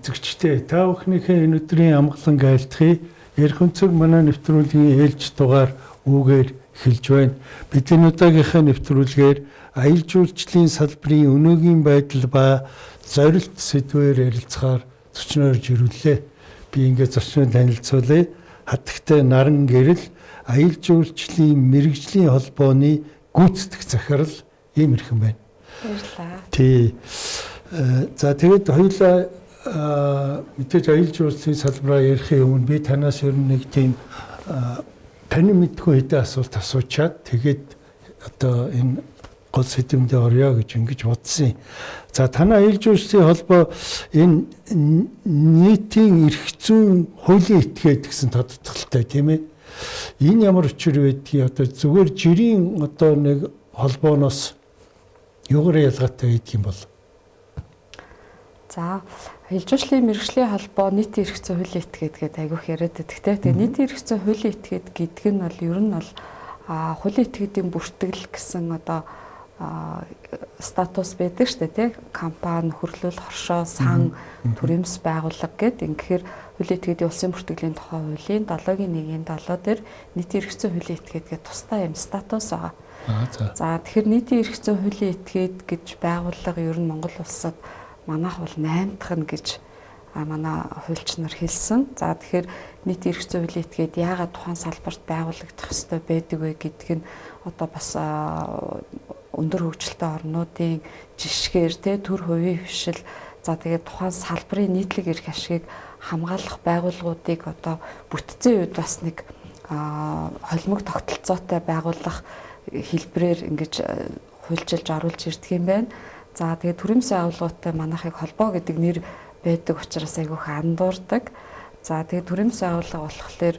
Үзэгчдээ, та бүхнийхээ энэ өдрийн амгалан айлтгая. Ярих өнцөг манай нэвтрүүлгийн ээлж дугаар үүгээр эхэлж байна. Бид энэ удаагийнхаа нэвтрүүлгээр аялал жуулчлалын салбарын өнөөгийн байдал ба зорилт сэдвээр ярилцахаар зочноор ирүүллээ. Би ингээд зочноо танилцуулъя. Хатагтай Наран Гэрэл, аялал жуулчлалын мэргэжлийн холбооны гүйцэтгэх захирал ийм эрхэм байна. Баярлалаа. Тий. За, тэгээд хоёулаа мэдээж аялал жуулчлалын салбараа ярихын өмнө би танаас ер нь нэг тийм таны мэдэхгүй хэдэн асуулт асуучаад, тэгээд одоо энэ гол сэдэвэндээ оръё гэж ингэж бодсон юм. За, танай аялал жуулчлалын холбоо энэ нийтийн эрх зүйн хуулийн этгээд гэсэн тодотголтой, тийм ээ. Энэ ямар учир байдгийг, одоо зүгээр жирийн одоо нэг холбооноос юугаар ялгаатай байдаг юм бол? За, аялал жуулчлалын мэргэжлийн холбоо нийтийн эрх зүйн хуулийн этгээд гэдэг айгүйх яриад байдаг те. Тэгээ нийтийн эрх зүйн хуулийн этгээд гэдэг нь бол ер нь бол хуулийн этгээдийн бүртгэл гэсэн одоо статус байдаг штэ, тий. Компани, нөхөрлөл, хоршоо, сан, түрэмс байгууллага гэд. Ингэхээр хуулийн этгээдийн улсын бүртгэлийн тухай хуулийн 7-гийн 1-ийн 7 дээр нийтийн эрх зүйн хуулийн этгээд гэдэг тусдай юм статус байгаа. За, тэгэхээр нийтийн эрх зүйн хуулийн этгээд гэж байгууллага ер нь Монгол улсад манайх бол 8 дахь нь гэж манай хуульч нар хэлсэн. За, тэгэхээр нийтийн эрх зүйн хуулийн этгээд яагаад тухайн салбарт байгуулагдах ёстой байдаг вэ гэдг нь одоо бас өндөр хөгжилтэй орнуудын жишгээр, те, төр хувийн хвшил, за, тэгээд тухайн салбарын нийтлэг эрх ашигыг хамгаалах байгууллагуудыг одоо бүтцийн үед бас нэг холимог тогтолцоотой байгуулах хэлбэрээр ингэж хуульчилж оруулж ирдэг юм байна. За, тэгээд түрэмс байгууллагуудтай манайхыг холбоо гэдэг нэр байдаг учраас айгүйх андуурдаг. За, тэгээд түрэмс байгууллага болохоор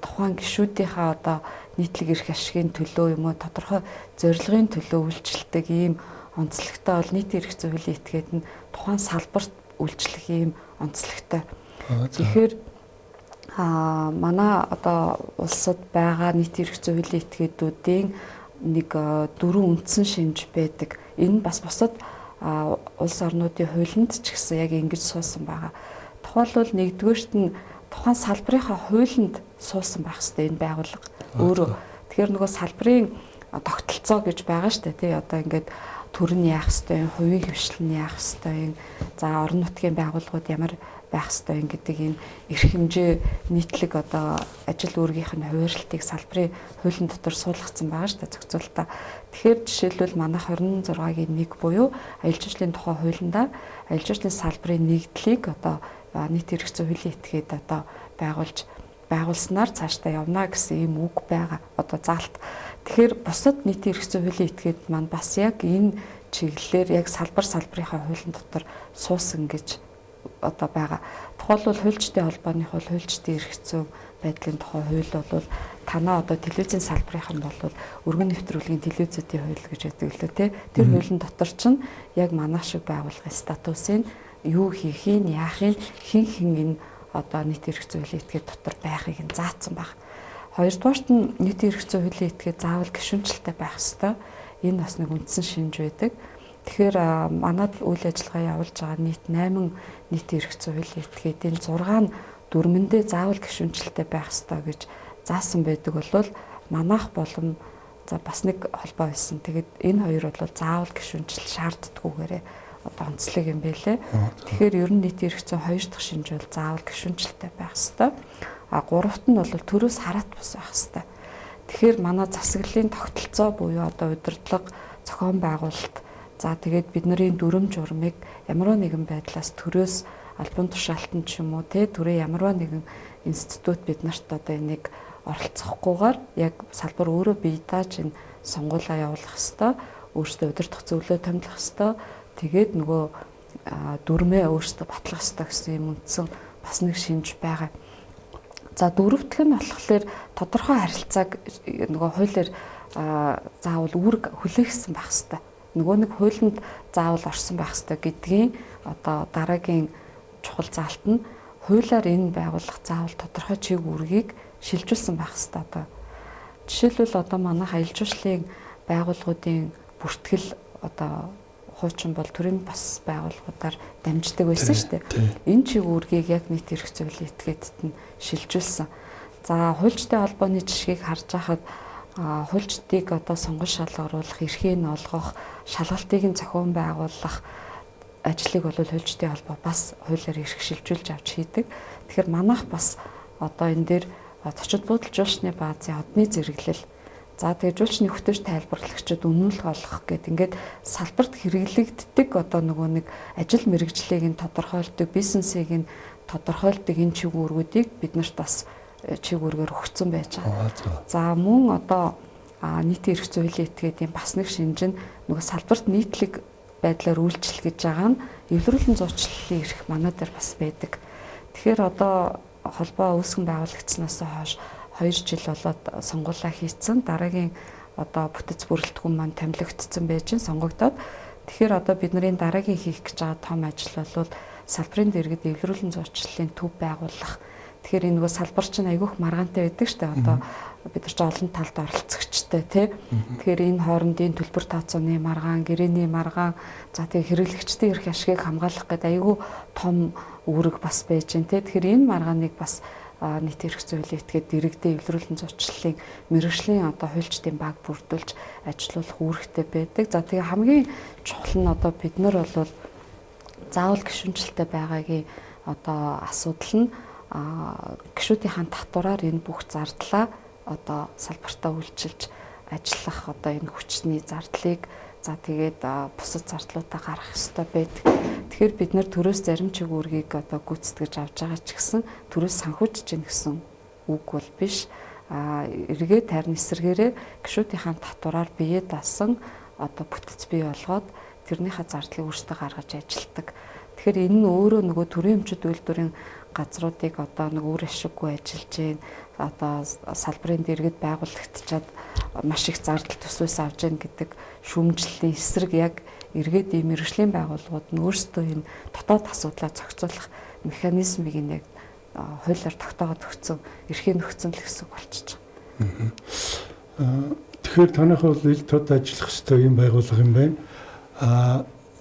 тухайн гишүүдийнхээ одоо нийтлэг эрх ашигын төлөө юм уу, тодорхой зорилгын төлөө үйлчлдэг ийм онцлогтой бол нийтийн эрх зүйн хуулийн этгээд нь тухайн салбарт үйлчлэх ийм онцлогтой. Тэгэхээр манай одоо улсад байгаа нийтийн эрх зүйн хуулийн этгээдүүдийн нэг дөрвөн үндсэн шинж байдаг. Энэ бас бусад улс орнуудын хуулинд ч гэсэн яг ингэж суусан байгаа. Тухайлбал, нэгдүгээрт нь тухайн салбарынхаа хуулинд суусан байх хэрэгтэй энэ байгууллага өөрөө. Тэгэхээр нөгөө салбарын тогтолцоо гэж байгаа шүү дээ, тий. Одоо ингээд төр нь яах ёстой юм, хувийн хэвшил нь яах ёстой юм, за, орон нутгийн байгууллагууд ямар байх ёстой юм гэдэг энэ эрх хэмжээ, нийтлэг одоо ажил үүргийнх нь хуваарлтыг салбарын хуулийн дотор суулгацсан байгаа шүү дээ, зохицуулалтаа. Тэгэхээр жишээлбэл, манай 26-гийн 1 буюу аялал жуулчлалын тухай хуулиндаа аялал жуулчлалын салбарын нэгдлийг одоо нийт эрх зүйн хуулийн этгээд одоо байгуулж байгуулснаар цаашдаа явна гэсэн ийм үг байгаа. Одоо заалт. Тэгэхээр бусад нийтийн эрх зүйн хуулийн этгээд маань бас яг энэ чиглэлээр яг салбар салбарынхаа хуулийн дотор суусан гэж одоо байгаа. Тухайлбал, хуульчдын холбооных бол хуульчдын эрх зүйн байдлын тухай хууль бол танаа одоо телевизийн салбарынхан бол өргөн нэвтрүүлгийн телевизүүдийн хууль гэж байдаг лөө, те. Тэр хуулийн дотор чинь яг манайх шиг байгууллагын статусын юу хийхийг, яахыг, хэн хэн энэ одоо нийт эрх зүйн хуулийн этгээд дотор байхыг нь заасан баг. Хоёрдугаарт нь нийтийн эрх зүйн хуулийн этгээд заавал гишүүнчлэлтэй байх ёстой. Энэ бас нэг үндсэн шинж байдаг. Тэгэхээр манад үйл ажиллагаа явуулж байгаа нийт 8 нийтийн эрх зүйн хуулийн этгээдийн 6 нь дүрмэндээ заавал гишүүнчлэлтэй байх ёстой гэж заасан байдаг бол манайх болон, за, бас нэг холбоо байсан. Тэгээд энэ хоёр бол заавал гишүүнчлэл шаарддаггүйгээрээ одоо онцлог юм байлээ. Тэгэхээр ер нь нийтийн эрх зүйн хоёр дахь шинж бол заавал гишүүнчлэлтэй байх ёстой. А гуравт нь бол төрөөс хараат бус байх ёстой. Тэгэхээр манай засаглалын тогтолцоо буюу одоо удирдлага, зохион байгуулалт, за, тэгээд бидний дүрм журмыг ямар нэгэн байдлаас төрөөс албан тушаалтан ч юм уу, те, төрөө ямарваа нэгэн институт бид нарт одоо энийг оролцохгүйгээр яг салбар өөрөө бие дааж энэ сонгуулаа явуулах ёстой, өөрсдөө удирдах зөвлөө томилох ёстой, тэгээд нөгөө дүрмээ өөрсдөө батлах ёстой гэсэн юм үндсэн бас нэг шинж байгаа. За, дөрөвдөх нь болохоор тодорхой харилцааг нөгөө хуулиар заавал үүрэг хүлээгсэн байх ёстой. Нөгөө нэг хуулинд заавал орсон байх ёстой гэдгийн одоо дараагийн чухал заалт нь хуулиар энэ байгууллага заавал тодорхой чиг үүргийг шилжүүлсэн байх ёстой одоо. Жишээлбэл, одоо манайх аялал жуулчлалын байгууллагуудын бүртгэл одоо хуучин бол төрийн бас байгууллагуудаар дамждаг байсан шүү дээ. Энэ чиг үүргийг яг нийт эрх зүйн хуулийн этгээдэд нь шилжүүлсэн. За хуульчтай холбооны жишгийг харж байхад хуульчдыг одоо сонгон шалгаруулах, эрхийг нь олгох, шалгалтыг нь зохион байгуулах ажлыг бол хуульчдын холбоо бас хуулиар эрх шилжүүлж авч хийдэг. Тэгэхээр манайх бас одоо энэ дээр зочид буудал жуулчны баазын одны зэрэглэл, за тэгээ жуулчны хөтөч тайлбарлагчид үнэмлэх олгох гэд ингээд салбарт хэрэглэгддэг одоо нөгөө нэг ажил мэргэжлийг нь тодорхойлдог, бизнесийг нь тодорхойлдог энэ чиг үүргүүдийг бид нарт бас чиг үүргээр өгсөн байж байгаа. За мөн одоо нийтийн эрх зүйн хуулийн этгээдийн бас нэг шинж нь нөгөө салбарт нийтлэг байдлаар үйлчлэх гэж байгаа нь эвлэрүүлэн зуучлалын эрх манай дээр бас байдаг. Тэгэхээр одоо холбоо үүсгэн байгуулагдсанаас хойш 2 жил болоод сонгуулаа хийцэн, дараагийн одоо бүтэц бүрэлдэхүүн маань томилогдсон байж нь сонгогдоод, тэгэхээр одоо бидний дараагийн хийх гэж байгаа том ажил бол салбарын дэргэд эвлэрүүлэн зуучлалын төв байгуулах. Тэгэхээр энэ нөгөө салбар чинь айгүйх маргаантай байдаг штэ, одоо бид нар ч олон талд оролцогчтой тий. Тэгэхээр энэ хоорондын төлбөр тооцооны маргаан, гэрээний маргаан, за тэгээ хэрэглэгчдийн эрх ашигыг хамгаалах гэдэг айгүй том үүрэг бас байж гэн тий. Тэгэхээр энэ маргааныг бас нийт эрх зүйн хуулийн этгээд дэрэгдээ эвлэрүүлэн зуучлалын мэргэжлийн одоо хуульчдын баг бүрдүүлж ажилуулах үүрэгтэй байдаг. За тэгээ хамгийн чухал нь одоо бид нар бол заавал гишүүнчлэлтэй байгаагийн одоо асуудал нь гишүүдийн татвараар энэ бүх зардлаа одоо салбартаа үйлчилж ажиллах одоо энэ хүчний зардлыг, за тэгээд бусад зардлуудаа гаргах ёстой байдаг. Тэгэхээр бид нэр төрөөс зарим чиг үүргийг одоо гүйцэтгэж авч байгаа ч гэсэн төрөөс санхүүжиж гин гэсэн үг бол биш. Эргээд харин эсрэгээрээ гишүүдийнхаа татвараар бие даасан одоо бүтэц бий болгоод тэрнийхээ зардлыг өөрсдөө гаргаж ажилтдаг. Тэгэхээр энэ нь өөрөө нөгөө төрийн өмчит үйлдвэрийн газруудыг одоо нэг үр ашиггүй ажиллаж гин, одоо салбарын дэргэд байгуулагдчихэд маш их зардал төсвөөс авч гин гэдэг шүүмжлэлийн эсрэг яг эргээд ийм мэргэжлийн байгууллагууд нь өөрсдөө энэ дотоод асуудлаа зохицуулах механизмыг нь яг хуулиар тогтоогод өгсөн, эрхийн өгсөн л гэсэн үг болчихж байгаа. Тэгэхээр танайх бол ил тод ажиллах ёстой юм байгууллага юм байна.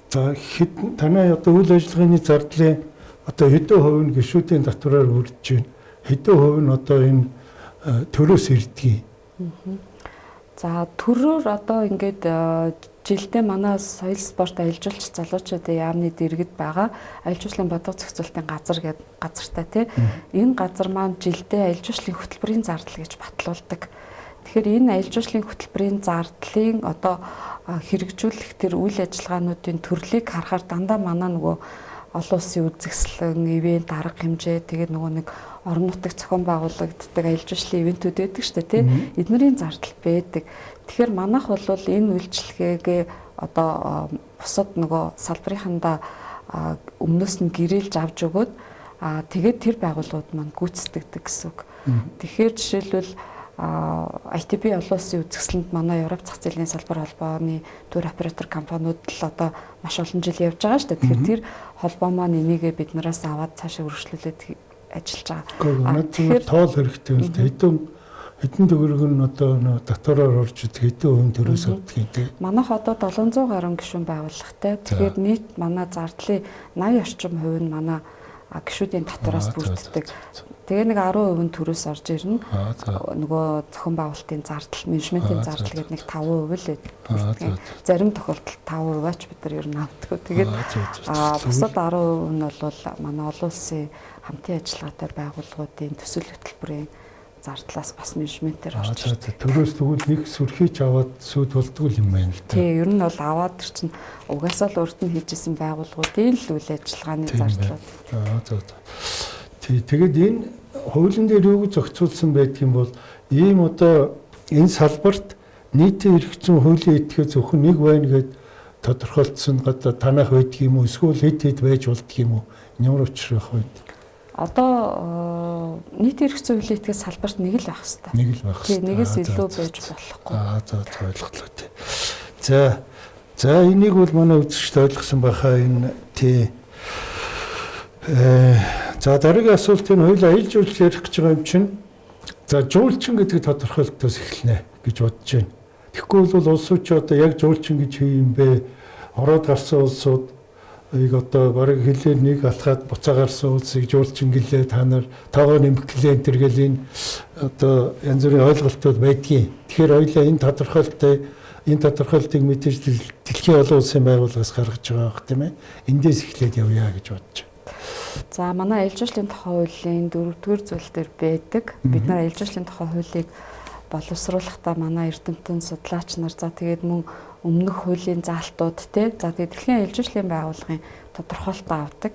За хэд танай одоо үйл ажиллагааны зардлын одоо хэдэн хувь нь гишүүдийн татвараар бүрдэж байна? Хэдэн хувь нь одоо энэ төрөөс ирдгийг? За төрөөр одоо ингээд жилдээ манай соёл спорт аялал жуулчлал залуучуудын яамны дэргэд байгаа аялал жуулчлалын бодлого зохицуулалтын газар гэдэг газартай тий. Энэ газар маань жилдээ аялал жуулчлалын хөтөлбөрийн зардал гэж батлуулдаг. Тэгэхээр энэ аялал жуулчлалын хөтөлбөрийн зардлын одоо хэрэгжүүлэх тэр үйл ажиллагаануудын төрлийг харахаар дандаа манай нөгөө олон улсын үзэсгэлэн, ивент, арга хэмжээ, тэгээд нөгөө нэг орон нутагт зохион байгуулагддаг аялал жуулчлалын ивентүүд байдаг шүү дээ, тий. Эднэрийн зардал байдаг. Тэгэхээр манайх бол энэ үйлчлэгээгээ одоо бусад нөгөө салбарынхандаа өмнөөс нь гэрээлж авч өгөөд тэгээд тэр байгууллагууд маань гүйцэтгэдэг гэсэн үг. Тэгэхээр жишээлбэл ITB олон улсын үзэсгэлэнд манай Европ зах зээлийн салбар холбооны тур оператор компаниуд л одоо маш олон жил явж байгаа шүү дээ. Тэгэхээр тэр холбоо маань энийгээ биднээс аваад цаашаа үргэлжлүүлээд ажиллаж байгаа. Тэгэхээр тоол хэрэгтэй юм л да. Хэдэн төгрөг нь одоо татвараар орж идэг, хэдэн хувь төрөөс авдаг юм те. Манайх одоо 700 гаруй гишүүн байгууллагатай. Тэгэхээр нийт манай зардлын 80 орчим хувь нь манай гишүүдийн татвараас бүрддэг. Тэгээ нэг 10% нь төрөөс орж ирнэ. Нөгөө зохион байгуулалтын зардал, менежментийн зардал гэдэг нэг 5% л бүрддэг. Зарим тохиолдолд 5% ач бид нар ер нь авдаг. Тэгээд бусад 10% нь бол манай олон улсын хамтын ажиллагаатай байгууллагуудын төсөл хөтөлбөрийн зардлаас бас менежментээр орж ирдэг. Төрөөс тэгвэл нэг сүрхийч аваад сүд болдгоо юм байна л да. Тий, ер нь бол аваад тэр чинь угаасаа л урд нь хийжсэн байгууллагуудын л үйл ажиллагааны зардлууд. Тий, тэгээд энэ хуулийн дээр юу гэж зохицуулсан байдаг юм бол ийм одоо энэ салбарт нийтийн эрх зүйн хуулийн этгээ зөвхөн нэг байна гэд тодорхойлцсон одоо танах байдаг юм уу, эсвэл хэд хэд байж болдго юм уу? Ямар учир байх вэ? Одоо нийтийн эрх зүйн хуулийн этгээ салбарт нэг л байх хэвээр. Нэг л байх хэвээр. Нэгээс илүү байж болохгүй. За ойлголоо тий. За энийг бол манай үзэгчд ойлгосон байхаа энэ тий. За дараагийн асуулт нь хоёул аялал жуулчлал ярих гэж байгаа юм чинь. За жуулчин гэдэг тодорхойлолтоос эхэлнэ гэж бодож байна. Тэгэхгүй бол улсууд ч одоо яг жуулчин гэж хий юм бэ? Ороод гарсан улсууд ийг одоо бараг хэлээр нэг алхаад буцаа гарсан улсыг жуулчин гэлээ, та нар тоогоо нэмэх гэлээ энэ төр гэл энэ одоо янз бүрийн ойлголтууд байдгийн. Тэгэхээр хоёлаа энэ тодорхойлтыг мэдээж дэлхийн олон улсын байгууллагаас гаргаж байгаа бах, тийм ээ. Эндээс эхлээд явъя гэж бодож байна. За, манай аялал жуулчлалын тухай хуулийн 4-р зүйл дээр байдаг. Бид нар аялал жуулчлалын тухай хуулийг боловсруулахдаа манай эрдэмтэн судлаач нар, за тэгээд мөн өмнөх хуулийн заалтууд те, за тэгээд дэлхийн аялал жуулчлалын байгууллагын тодорхойлолтоо авдаг.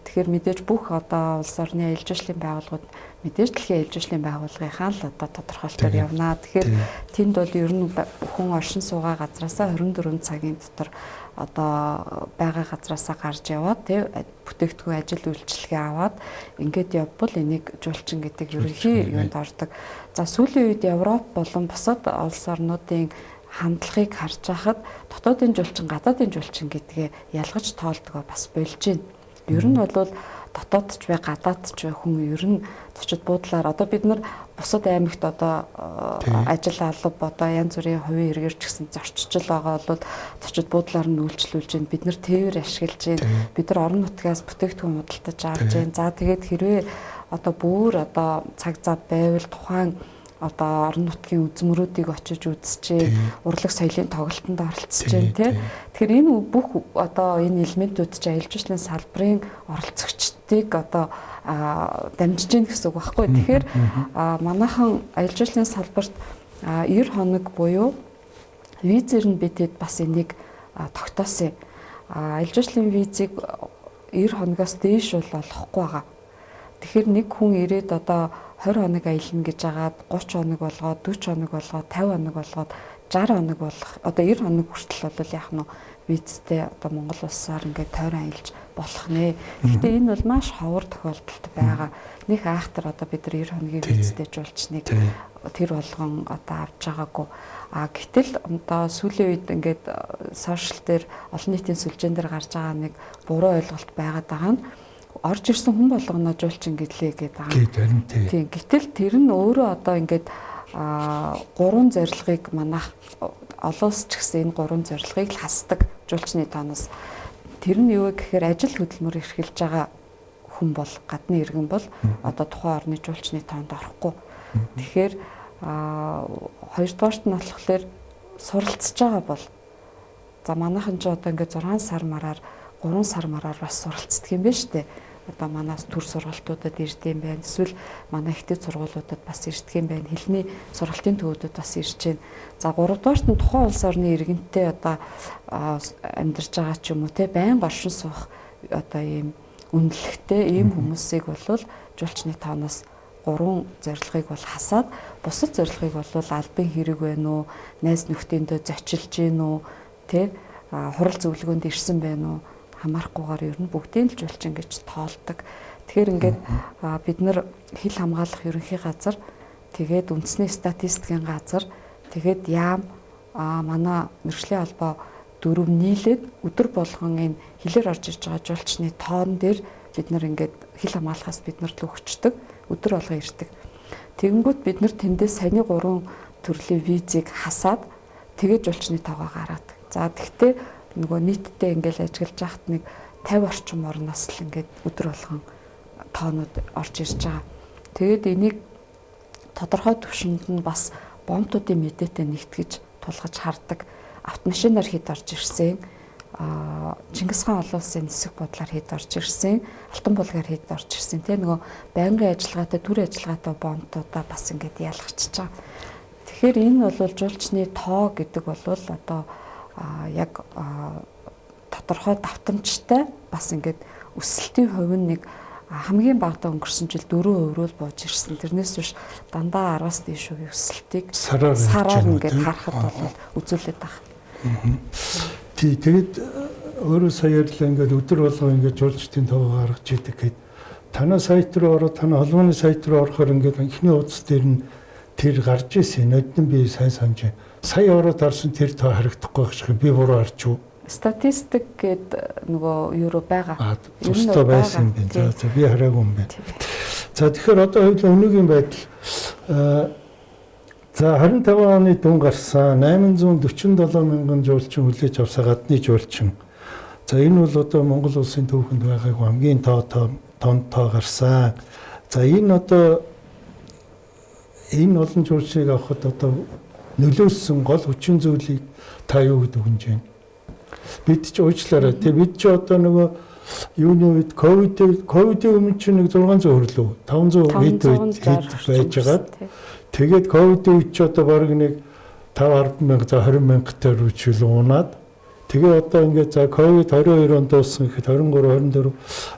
Тэгэхээр мэдээж бүх одоо улс орны аялал жуулчлалын байгууллагууд мэдээж дэлхийн аялал жуулчлалын байгууллагынхаа л одоо тодорхойлолтоор явна. Тэгэхээр тэнд бол ер нь хүн оршин суугаа газраасаа 24 цагийн дотор одоо байгаа газраасаа гарч яваад тий бүтээгдэхүүн, ажил үйлчилгээ аваад ингээд явбал энийг жуулчин гэдэг ерөнхий юунд ордог. За, сүүлийн үед Европ болон бусад улс орнуудын хандлагыг харж байхад дотоодын жуулчин, гадаадын жуулчин гэдгээ ялгаж тоолдгоо бас болж байна. Ер нь бол дотоод ч бай, гадаад ч бай хүн ер нь зочид буудлаар одоо бид нар бусад аймагт одоо ажил алба, одоо янз бүрийн хувийн хэрэгээр ч гэсэн зорчиж байгаа бол зочид буудлаар нь үйлчлүүлж байна. Бид нар тээвэр ашиглаж байна. Бид нар орон нутгаас бүтээгдэхүүн худалдаж авч байна. За, тэгээд хэрвээ одоо бүр одоо цаг зав байвал тухайн одоо орон нутгийн үзмөрүүдийг очиж үзчихээ, урлаг соёлын тоглолтод оролцож байна, тий. Тэгэхээр энэ бүх одоо энэ элементүүд чинь аялал жуулчлалын салбарын оролцогчдыг одоо дамжиж гин гэсэн үг байхгүй. Тэгэхээр манайхан аялал жуулчлалын салбарт 90 хоног буюу визээр нь битэд бас энийг тогтоосон. Аялал жуулчлалын визийг 90 хоногоос дээш бол олохгүй байгаа. Тэгэхээр нэг хүн ирээд одоо 20 хоног аялна гэж агаад 30 хоног болгоод, 40 хоног болгоод, 50 хоног болгоод, 60 хоног болох, одоо 90 хоног хүртэл бол яах нь визтэй одоо Монгол улсаар ингээд тойрон аялж болох нэ. Гэхдээ энэ бол маш ховор тохиолдолд байгаа. Них айхтар одоо бид нар 90 хоногийн визтэй жуулчныг тэр болгон одоо авч байгаагүй. А гэтэл одоо сүүлийн үед ингээд сошиал дээр, олон нийтийн сүлжээн дээр гарч байгаа нэг буруу ойлголт байгаад байгаа нь орж ирсэн хүн болгоно жуулчин гэлээ гэдэг байгаа. Тийм. Гэтэл тэр нь өөрөө одоо ингээд гурван зорилгыг, манайх олон улс ч гэсэн энэ гурван зорилгыг л хасдаг жуулчны тооноос. Тэр нь юу вэ гэхээр ажил хөдөлмөр эрхэлж байгаа хүн бол, гадны иргэн бол одоо тухайн орны жуулчны тоонд орохгүй. Тэгэхээр хоёрдугаарт нь болохоор суралцж байгаа бол, за, манайхан ч одоо ингээд 6 сар мараар, 3 сар мараар бас суралцдаг юм байна шүү дээ. Одоо манаас төр сургалтуудад ирдэг юм байна. Эсвэл манай ихтэй сургуулиудад бас ирдэг юм байна. Хэлний сургалтын төвүүдэд бас ирж байна. За, гуравдугаарт нь тухайн улс орны иргэнтэй одоо амьдарч байгаа ч юм уу те, байнга оршин суух одоо ийм үнэлэхтэй ийм хүмүүсийг бол жуулчны тооноос гурван зорилгыг бол хасаад, бусад зорилгыг бол албан хэрэг байна уу, найз нөхдөндөө зочилж гин үү, те, хурал зөвлөгөөнд ирсэн байна уу хамаарахгүйгээр ер нь бүгдийг л жуулчин гэж тоолдог. Тэгэхээр ингээд бид нар хил хамгаалах ерөнхий газар, тэгээд үндэсний статистикийн газар, тэгээд яам, манай мэргэжлийн холбоо дөрөв нийлээд өдөр болгон энэ хилээр орж ирж байгаа жуулчны тоон дээр бид нар ингээд хил хамгаалахаас бид нар л өгчдөг. Өдөр болгон ирдэг. Тэгэнгүүт бид нар тэндээс саяны гурван төрлийн визийг хасаад тэгээд жуулчны тоогоо гаргадаг. За, тэгтээ нөгөө нийтдээ ингээл ажиглаж байхад нэг 50 орчим орноос л ингээд өдөр болгон тоонууд орж ирж байгаа. Тэгээд энийг тодорхой түвшинд нь бас бомтуудын мэдээтэй нэгтгэж тулгаж хардаг. Автомашинаар хэд орж ирсэн, Чингис хаан олон улсын нисэх бодлоор хэд орж ирсэн, Алтан булгаар хэд орж ирсэн, тэ, нөгөө байнгын ажиллагаатай, төр ажиллагаатай бомтуудаа бас ингээд ялгчихж байгаа. Тэгэхээр энэ бол жуулчны тоо гэдэг бол одоо яг тодорхой давтамжтай, бас ингээд өсөлтийн хувь нь нэг хамгийн багадаа өнгөрсөн жил 4% рүү бууж ирсэн. Тэрнээс биш дандаа 10-аас дээш хувийн өсөлтийг сараар ингээд харахад бол үзүүлээд байгаа. Тий, тэгээд өөрөө сая ярьлаа, ингээд өдөр болгон ингээд жуулчдын тоогоо гаргаж идэг гэхэд танай сайт руу ороод, танай холбооны сайт руу орохоор ингээд эхний хуудас дээр нь тэр гарч ирсэн. Ноднин би сайн санаж. Сая ороод харсан тэр тоо харагдахгүй байх шиг, би буруу харч уу? Статистик гээд нөгөө юу руу байгаа. Тусдаа байсан юм байна. За, би хараагүй юм байна. За, тэгэхээр одоо хоёулаа өнөөгийн байдал За 25 оны дүн гарсан 847 мянган жуулчин хүлээж авсан гадны жуулчин. За энэ бол одоо Монгол улсын түүхэнд байгаагүй хамгийн том тоо гарсан. За энэ одоо энэ олон жуулчныг авахад одоо нөлөөлсөн гол хүчин зүйлийг та юу гэж дүгнэж байна? Бид ч уучлаарай. Тэг бид ч одоо нөгөө юуны үед ковидын өмнө чинь нэг 600 хөрлөө 500 хэд үед байж байгаад тэгээд ковидын үед ч одоо бараг нэг 5 10 мянга за 20 мянгатай рүү ч унаад тэгээ одоо ингээд за ковид 22 он дууссан гэхэд 23 24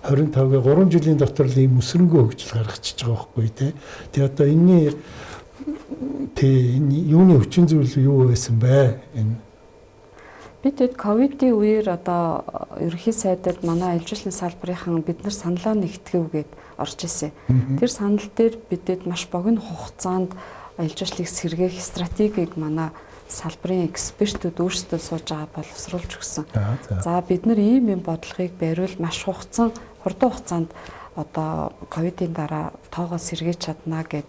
25 гэ 3 жилийн дотор л ийм өсрөнгөө хөгжил гаргачихж байгаа байхгүй тий. Тэгээ одоо энэний тий энэ юуны хүчин зүйл юу байсан бэ? Энэ бид хэд ковидын үеэр одоо ерөнхий сайдад манай аялал жуулчлалын салбарын бид нар саналаа нэгтгэв гээд орж ирсэн. Тэр санал дээр бидэд маш богино хугацаанд аялал жуулчлалыг сэргээх стратегийг манай салбарын экспертүүд өөрсдөө сууж байгаа боловсруулж өгсөн. За бид нар ийм юм бодлогыг бариул маш хурдан хугацаанд одоо ковидын дараа тоогоо сэргээж чаднаа гэд.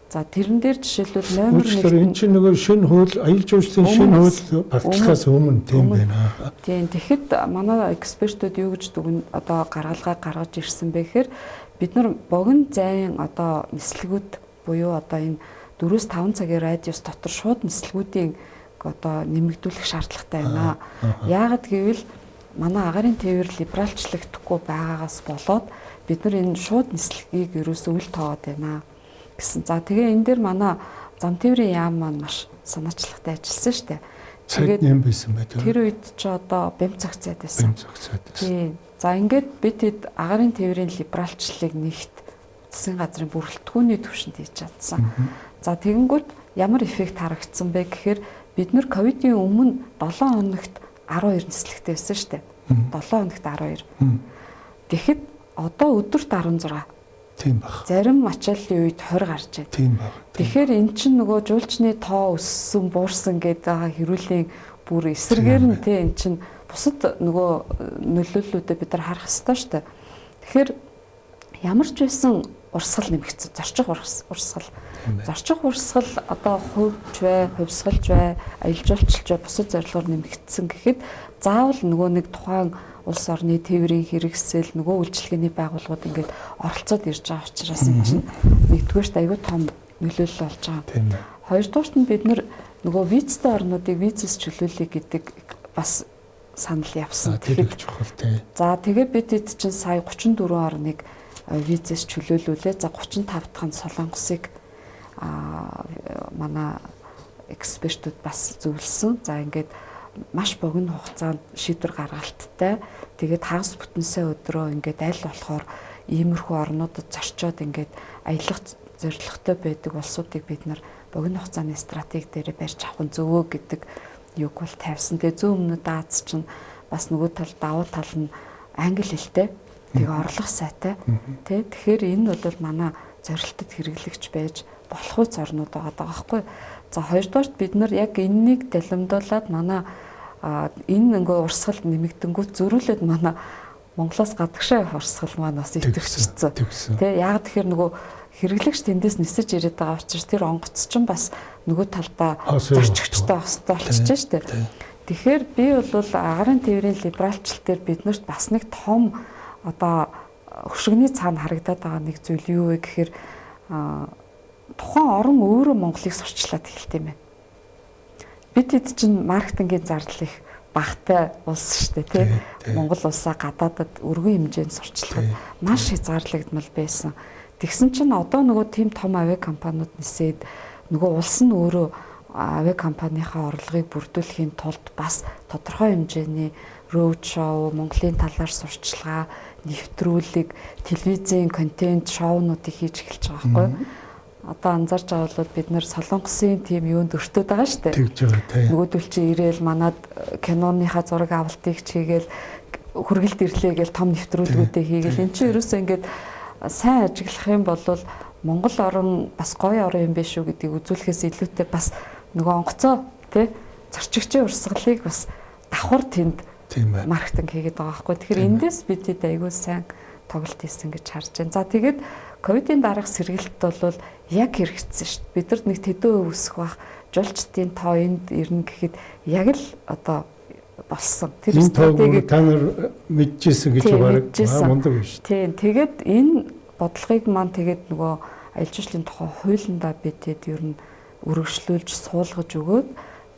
За тэрэн дээр жишээлбэл номер 1 энэ чинь нөгөө шинэ хууль аялал жуулчлалын шинэ хууль батлахаас өмнө тийм байна. Тийм, тэгэхэд манай экспертүүд юу гэж дүгэн одоо гаргалгаа гаргаж ирсэн бэ гэхээр бид нар богино зайн одоо нислэгүүд буюу одоо энэ 4-5 цагийн радиус дотор шууд нислэгүүдийн одоо нэмэгдүүлэх шаардлагатай байна. Яагаад гэвэл манай агарын тээвэр либералчлагдахгүй байгаагаас болоод бид нар энэ шууд нислэгийг ерөөсөө үл тоогоод байна гэсэн. За тэгээ энэ дээр манай зам тээврийн яам маань маш санаачлагтай ажилласан шүү дээ. Тэгээд юм байсан бай. Тэр үед ч одоо бямц цогцоод байсан. Бямц цогцоод байсан. Тийм. За ингээд бид хэд агарын тээврийн либералчлалыг нэгт засгийн газрын бүрэлдэхүүний түвшинд хийж чадсан. За тэгэнгүүт ямар эффект харагдсан бэ гэхээр бид нар ковидын өмнө 7 хоногт 12 нислэгтэй байсан шүү дээ. 7 хоногт 12. Тэгэхэд одоо өдөрт 16. Тийм баг. Зарим ачааллын үед 20 гарч байна. Тийм баг. Тэгэхээр эн чинь нөгөө жуулчны тоо өссөн, буурсан гэдэг байгаа хэрүүлийн бүр эсрэгээр нь тий эн чинь бусад нөгөө нөлөөллүүдэд бид нар харах ёстой шүү дээ. Тэгэхээр ямар ч байсан урсгал нэмэгдсэн. Зорчих урсгал. Зорчих урсгал одоо хувьч бай, хувьсгалж бай, аялал жуулчлалч бай, бусад зорилгоор нэмэгдсэн гэхэд заавал нөгөө нэг тухайн улс орны тээврийн хэрэгсэл, нөгөө үйлчилгээний байгууллагууд ингээд оролцоод ирж байгаа учраас энэ чинь нэгдүгээрт аюу том нөлөөлөл болж байгаа. Хоёрдугаарт нь бид нар нөгөө визтэй орнуудыг визээс чөлөөлөе гэдэг бас санал явсан. Тэр их чухал тий. За тэгээ бид эд чинь сая 34 орныг визээс чөлөөлүүлээ. За 35 дахь нь Солонгосыг манай экспертүүд бас зөвлөсөн. За ингээд маш богино хугацаанд шийдвэр гаргалттай. Тэгээд хагас бүтэнсээ өдрөө ингээд аль болохоор иймэрхүү орнуудад зорчоод ингээд аялах зорилготой байдаг улсуудыг бид нар богино хугацааны стратеги дээр барьж авах нь зөвөө гэдэг юг бол тавьсан. Тэгээ зүүн өмнөд Аз чинь бас нөгөө тал давуу тал нь англи хэлтэй. Тэгээ орлого сайтай. Тэ тэгэхээр энэ бол манай зорилтод хэрэглэгч байж болох үз орнууд байгаа байхгүй. За хоёрдугаарт бид нар яг энэнийг далимдуулаад манай энэ ингээ урсгал нэмэгдэнгүүт зөрүүлээд манай Монголоос гадагшаа явах урсгал маань бас идэвхжсэн. Тэ яг тэгэхээр нөгөө хэрэглэгч тэндээс нисэж ирээд байгаа учраас тэр онгоц чинь бас нөгөө талдаа зорчигчтой байх хэрэгтэй болчихж штэ. Тэгэхээр би бол агарын тээврийн либералчлал дээр биднэрт бас нэг том одоо хөшигний цаана харагдаад байгаа нэг зүйл юу вэ гэхээр тухайн орон өөрөө Монголыг сурчлаад эхэлт юм байна. Бид хэд чинь маркетингийн зардал их багатай улс шүү дээ, тий. Монгол улсаа гадаадад өргөн хэмжээнд сурчлахад маш хязгаарлагдмал байсан. Тэгсэн чинь одоо нөгөө тийм том авиа компаниуд нисээд нөгөө улс нь өөрөө авиа компанийнхаа орлогыг бүрдүүлэхийн тулд бас тодорхой хэмжээний роуд шоу, Монголын талаар сурчлагаа, нэвтрүүлэг, телевизийн контент, шоунуудыг хийж эхэлж байгаа байхгүй юу? Одоо анзаарч байгаа бол бид нэр Солонгосын тийм юунд өртөөд байгаа шүү дээ. Тэгж байгаа тийм. Нөгөөдөл чи ирээл манад киноныхаа зураг авалтыг ч хийгээл хүргэлт ирлээ гээл том нэвтрүүлгүүдээ хийгээл эн чинь ерөөсөө ингээд сайн ажиглах юм бол Монгол орн бас гоё орн юм биш үү гэдгийг үзүүлэхээс илүүтэй бас нөгөө онгоцоо тий зорчигчийн урсгалыг бас давхар тэнд маркетинг хийгээд байгаа байхгүй. Тэгэхээр эндээс бид хэд аягүй сайн тоглолт хийсэн гэж харж байна. За тэгээд ковидын дараах сэргэлт бол яг хэрэгцсэн шүү дээ. Бидэрт нэг тэдэн хувь өсөх бах жуулчдын тоо энд ирнэ гэхэд яг л одоо болсон. Тэр стратегийг та нар мэдчихсэн гэж бараг мундаг биш. Тийм. Тэгээд энэ бодлогыг маань тэгээд нөгөө аялал жуулчлалын тухай хуулиндаа би тэд ер нь өргөжлүүлж суулгаж өгөөд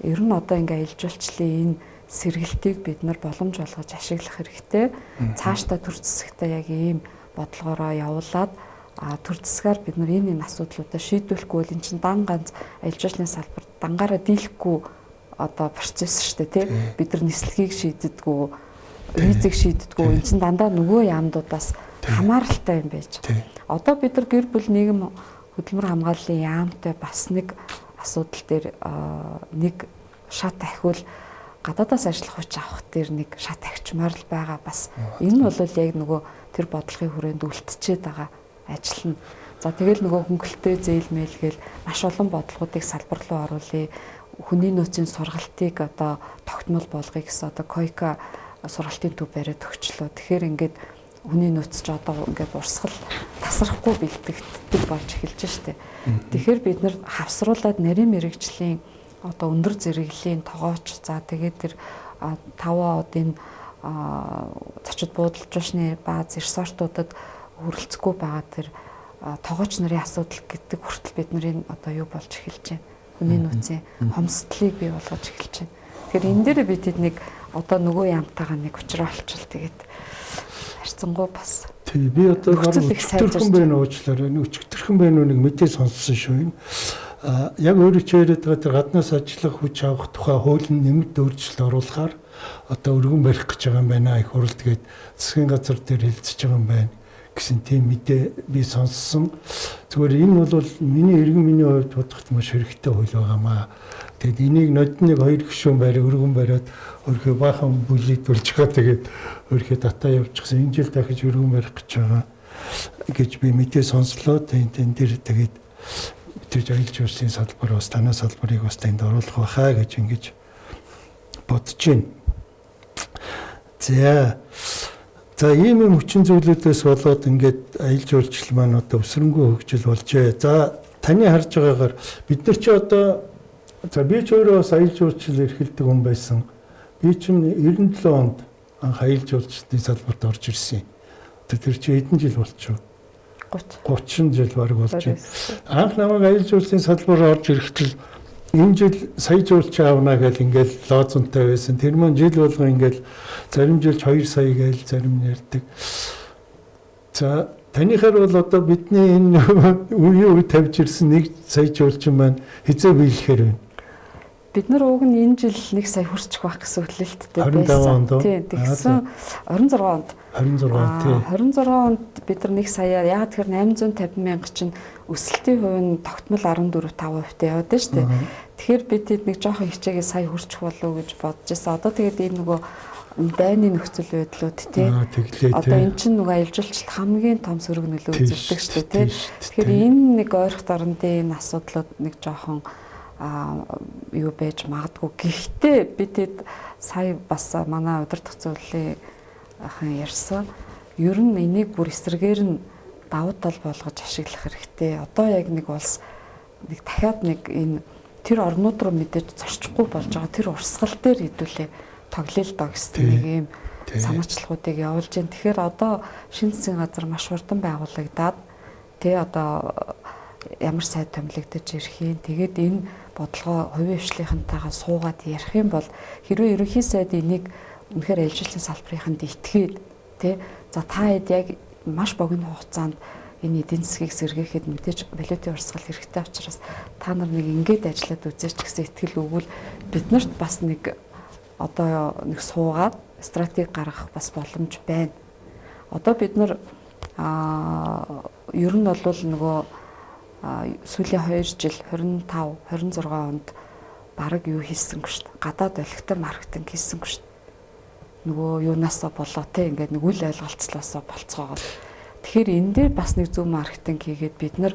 ер нь одоо ингээ аялал жуулчлалын энэ сэргэлтийг бид нар боломж олгож ашиглах хэрэгтэй. Цаашдаа төр засагтаа яг ийм бодлогоороо явуулаад төр засгаар бид нар энэ асуудлуудаа шийдвэрлэхгүй бол эн чинь дан ганц аялал жуулчлалын салбар дангаараа дийлэхгүй одоо процесс шүү дээ, тий. Бид нар нислэгийг шийддэггүй, визийг шийддэггүй. Эн чинь дандаа нөгөө яамдуудаас хамааралтай юм байж. Одоо бид нар гэр бүл нийгэм хөдөлмөр хамгааллын яамтай бас нэг асуудал дээр нэг шат ахиул гадаадаас ажиллах хүч авах дээр нэг шат ахичмаар л байгаа бас. Энэ бол яг нөгөө тэр бодлогын хүрээнд үлдчихэд байгаа ажил нь. За тэгэл нөгөө хөнгөлөлтөө зээл мэлгээл маш олон бодлогоодыг салбар руу оруулъя. Хүний нөөцийн сургалтыг одоо тогтмол болгоё гэсэн одоо койка сургалтын төв бариад өгчлөө. Тэгэхээр ингээд хүний нөөц ч одоо ингээд урсгал тасрахгүй бэлтгэгддэг болж эхэлж штэ. Тэгэхээр бид нар хавсруулад нарийн мэрэгжлийн одоо өндөр зэрэглэлийн тогооч за тэгээд тэр 5 одын зочид буудалжуушны бааз ресортуудад хүрэлцэхгүй байгаа тэр тогооч нарын асуудал гэдэг хүртэл бид нарын одоо юу болж эхэлж байна. Хүний нөөцийн хомсдлыг бий болгож эхэлж байна. Тэгэхээр энэ дээр бид нэг одоо нөгөө яамтайгаа нэг учраа олчвол тэгээд харьцангуй бас. Тий, би одоо өчтөрхөн байна уучлаарай. Нэг өчтөрхөн байна уу нэг мэдээ сонссон шүү юм. Яг өөрөө чи яриад байгаа тэр гаднаас ажиллах хүч авах тухай хуулийн нэмэлт өөрчлөлт оруулахаар одоо өргөн барих гэж байгаа юм байна. Их хурал тэгээд засгийн газар дээр хэлцэж байгаа юм байна гэсэн тийм мэдээ би сонссон. Зүгээр энэ бол миний иргэн миний хувьд бодоход маш хэрэгтэй хууль байгаамаа. Тэгээд энийг нодныг хоёр гишүүн барь өргөн бариад өөрхөө баахан бүлийдүүлж байгаа. Тэгээд өөрхөө татаа явчихсан. Энэ жил дахиж өргөн барих гэж байгаа гэж би мэдээ сонслоо. Тэгээд энэ дээр тэгээд тэр аялал жуулчлалын салбар бас танай салбарыг бас танд оруулах байхаа гэж ингэж бодож байна. За За ийм юм хүчин зүйлүүдээс болоод ингээд аялал жуулчлал маань одоо өсрөнгөө хөгжил болжээ. За таны харж байгаагаар бид нар чи одоо за би ч өөрөө бас аялал жуулчлал эрхэлдэг хүн байсан. Би чинь 97 онд анх аялал жуулчлалын салбарт орж ирсэн. Тэр чи хэдэн жил болчихов? 30 жил бараг болж байна. Анх намайг аялал жуулчлалын салбараар орж ирэхдээ энэ жил сая жуулчин авна гэл ингээл лозунтай байсан. Тэр маань жил болгон ингээл зарим жил 2 сая гээл зарим нь ярьдаг. За таныхаар бол одоо бидний энэ үеийн үе тавьж ирсэн 1 сая жуулчин маань хэзээ биелэхээр байна? Бид нар уг нь энэ жил 1 сая хүрчих байх гэсэн хөтлөлттэй байсан. Тийм, тэгсэн 26 онд. 26 онд тийм. 26 онд бид нар 1 саяар яагаад тэгэхээр 850 мянга чинь өсөлтийн хувь нь тогтмол 14.5% та яваад байна шүү дээ. Тэгэхээр бид тэд нэг жоохон хичээгээ сая хүрчих болов уу гэж бодож байсан. Одоо тэгээд ийм нөгөө дайны нөхцөл байдлууд тий. Одоо эн чинь нөгөө аялал жуулчлалт хамгийн том сөрөг нөлөө үзүүлдэг шүү дээ тий. Тэгэхээр энэ нэг ойрхот орондын энэ асуудлууд нэг жоохон юу байж магадгүй. Гэхдээ би тэд сая бас манай удирдах зөвлөлийн ахын ярьсан. Ер нь энийг бүр эсрэгээр нь давуу тал болгож ашиглах хэрэгтэй. Одоо яг нэг улс нэг дахиад нэг энэ тэр орнууд руу мэдээж зорчихгүй болж байгаа. Тэр урсгал дээр хэдүүлээ тоглоё л доо гэсэн нэг ийм санаачлагуудыг явуулж байна. Тэгэхээр одоо шинэ засгийн газар маш хурдан байгуулагдаад тэ одоо ямар сайд томилогдож ирэх юм. Тэгээд энэ бодлогоо хувийн хвшлийнхэнтэйгээ суугаад ярих юм бол хэрвээ ерөнхий сайд энийг үнэхээр аялал жуулчлалын салбарынханд итгээд тэ за та хэд яг маш богино хугацаанд энэ эдийн засгийг сэргээхэд мэдээж валютын урсгал хэрэгтэй учраас та нар нэг ингээд ажиллаад үзээч гэсэн итгэл өгвөл биднэрт бас нэг одоо нэг суугаад стратеги гаргах бас боломж байна. Одоо бид нар ер нь бол нөгөө сүүлийн 2 жил 25, 26 онд бараг юу хийсэнгүй шүү дээ. Гадаад олигтой маркетинг хийсэнгүй шүү дээ. Нөгөө юунаасаа болоо те ингээд нэг үл ойлголцлоосоо болцоогоод. Тэгэхээр энэ дээр бас нэг зөв маркетинг хийгээд бид нар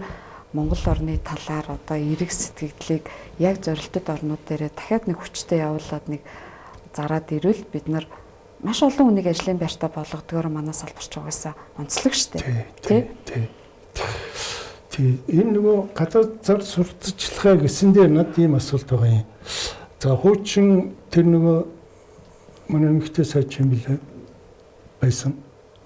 Монгол орны талаар одоо эерэг сэтгэгдлийг яг зорилтод орнууд дээрээ дахиад нэг хүчтэй явуулаад нэг зараад ирвэл бид нар маш олон хүнийг ажлын байртаа болгодгоор манай салбарч угаасаа онцлог шүү дээ. Тэ. Тий. Энэ нөгөө гадаад зар сурталчилгаа гэсэн дээр над ийм асуулт байгаа юм. За хуучин тэр нөгөө манай эмэгтэй сайд юм билээ байсан.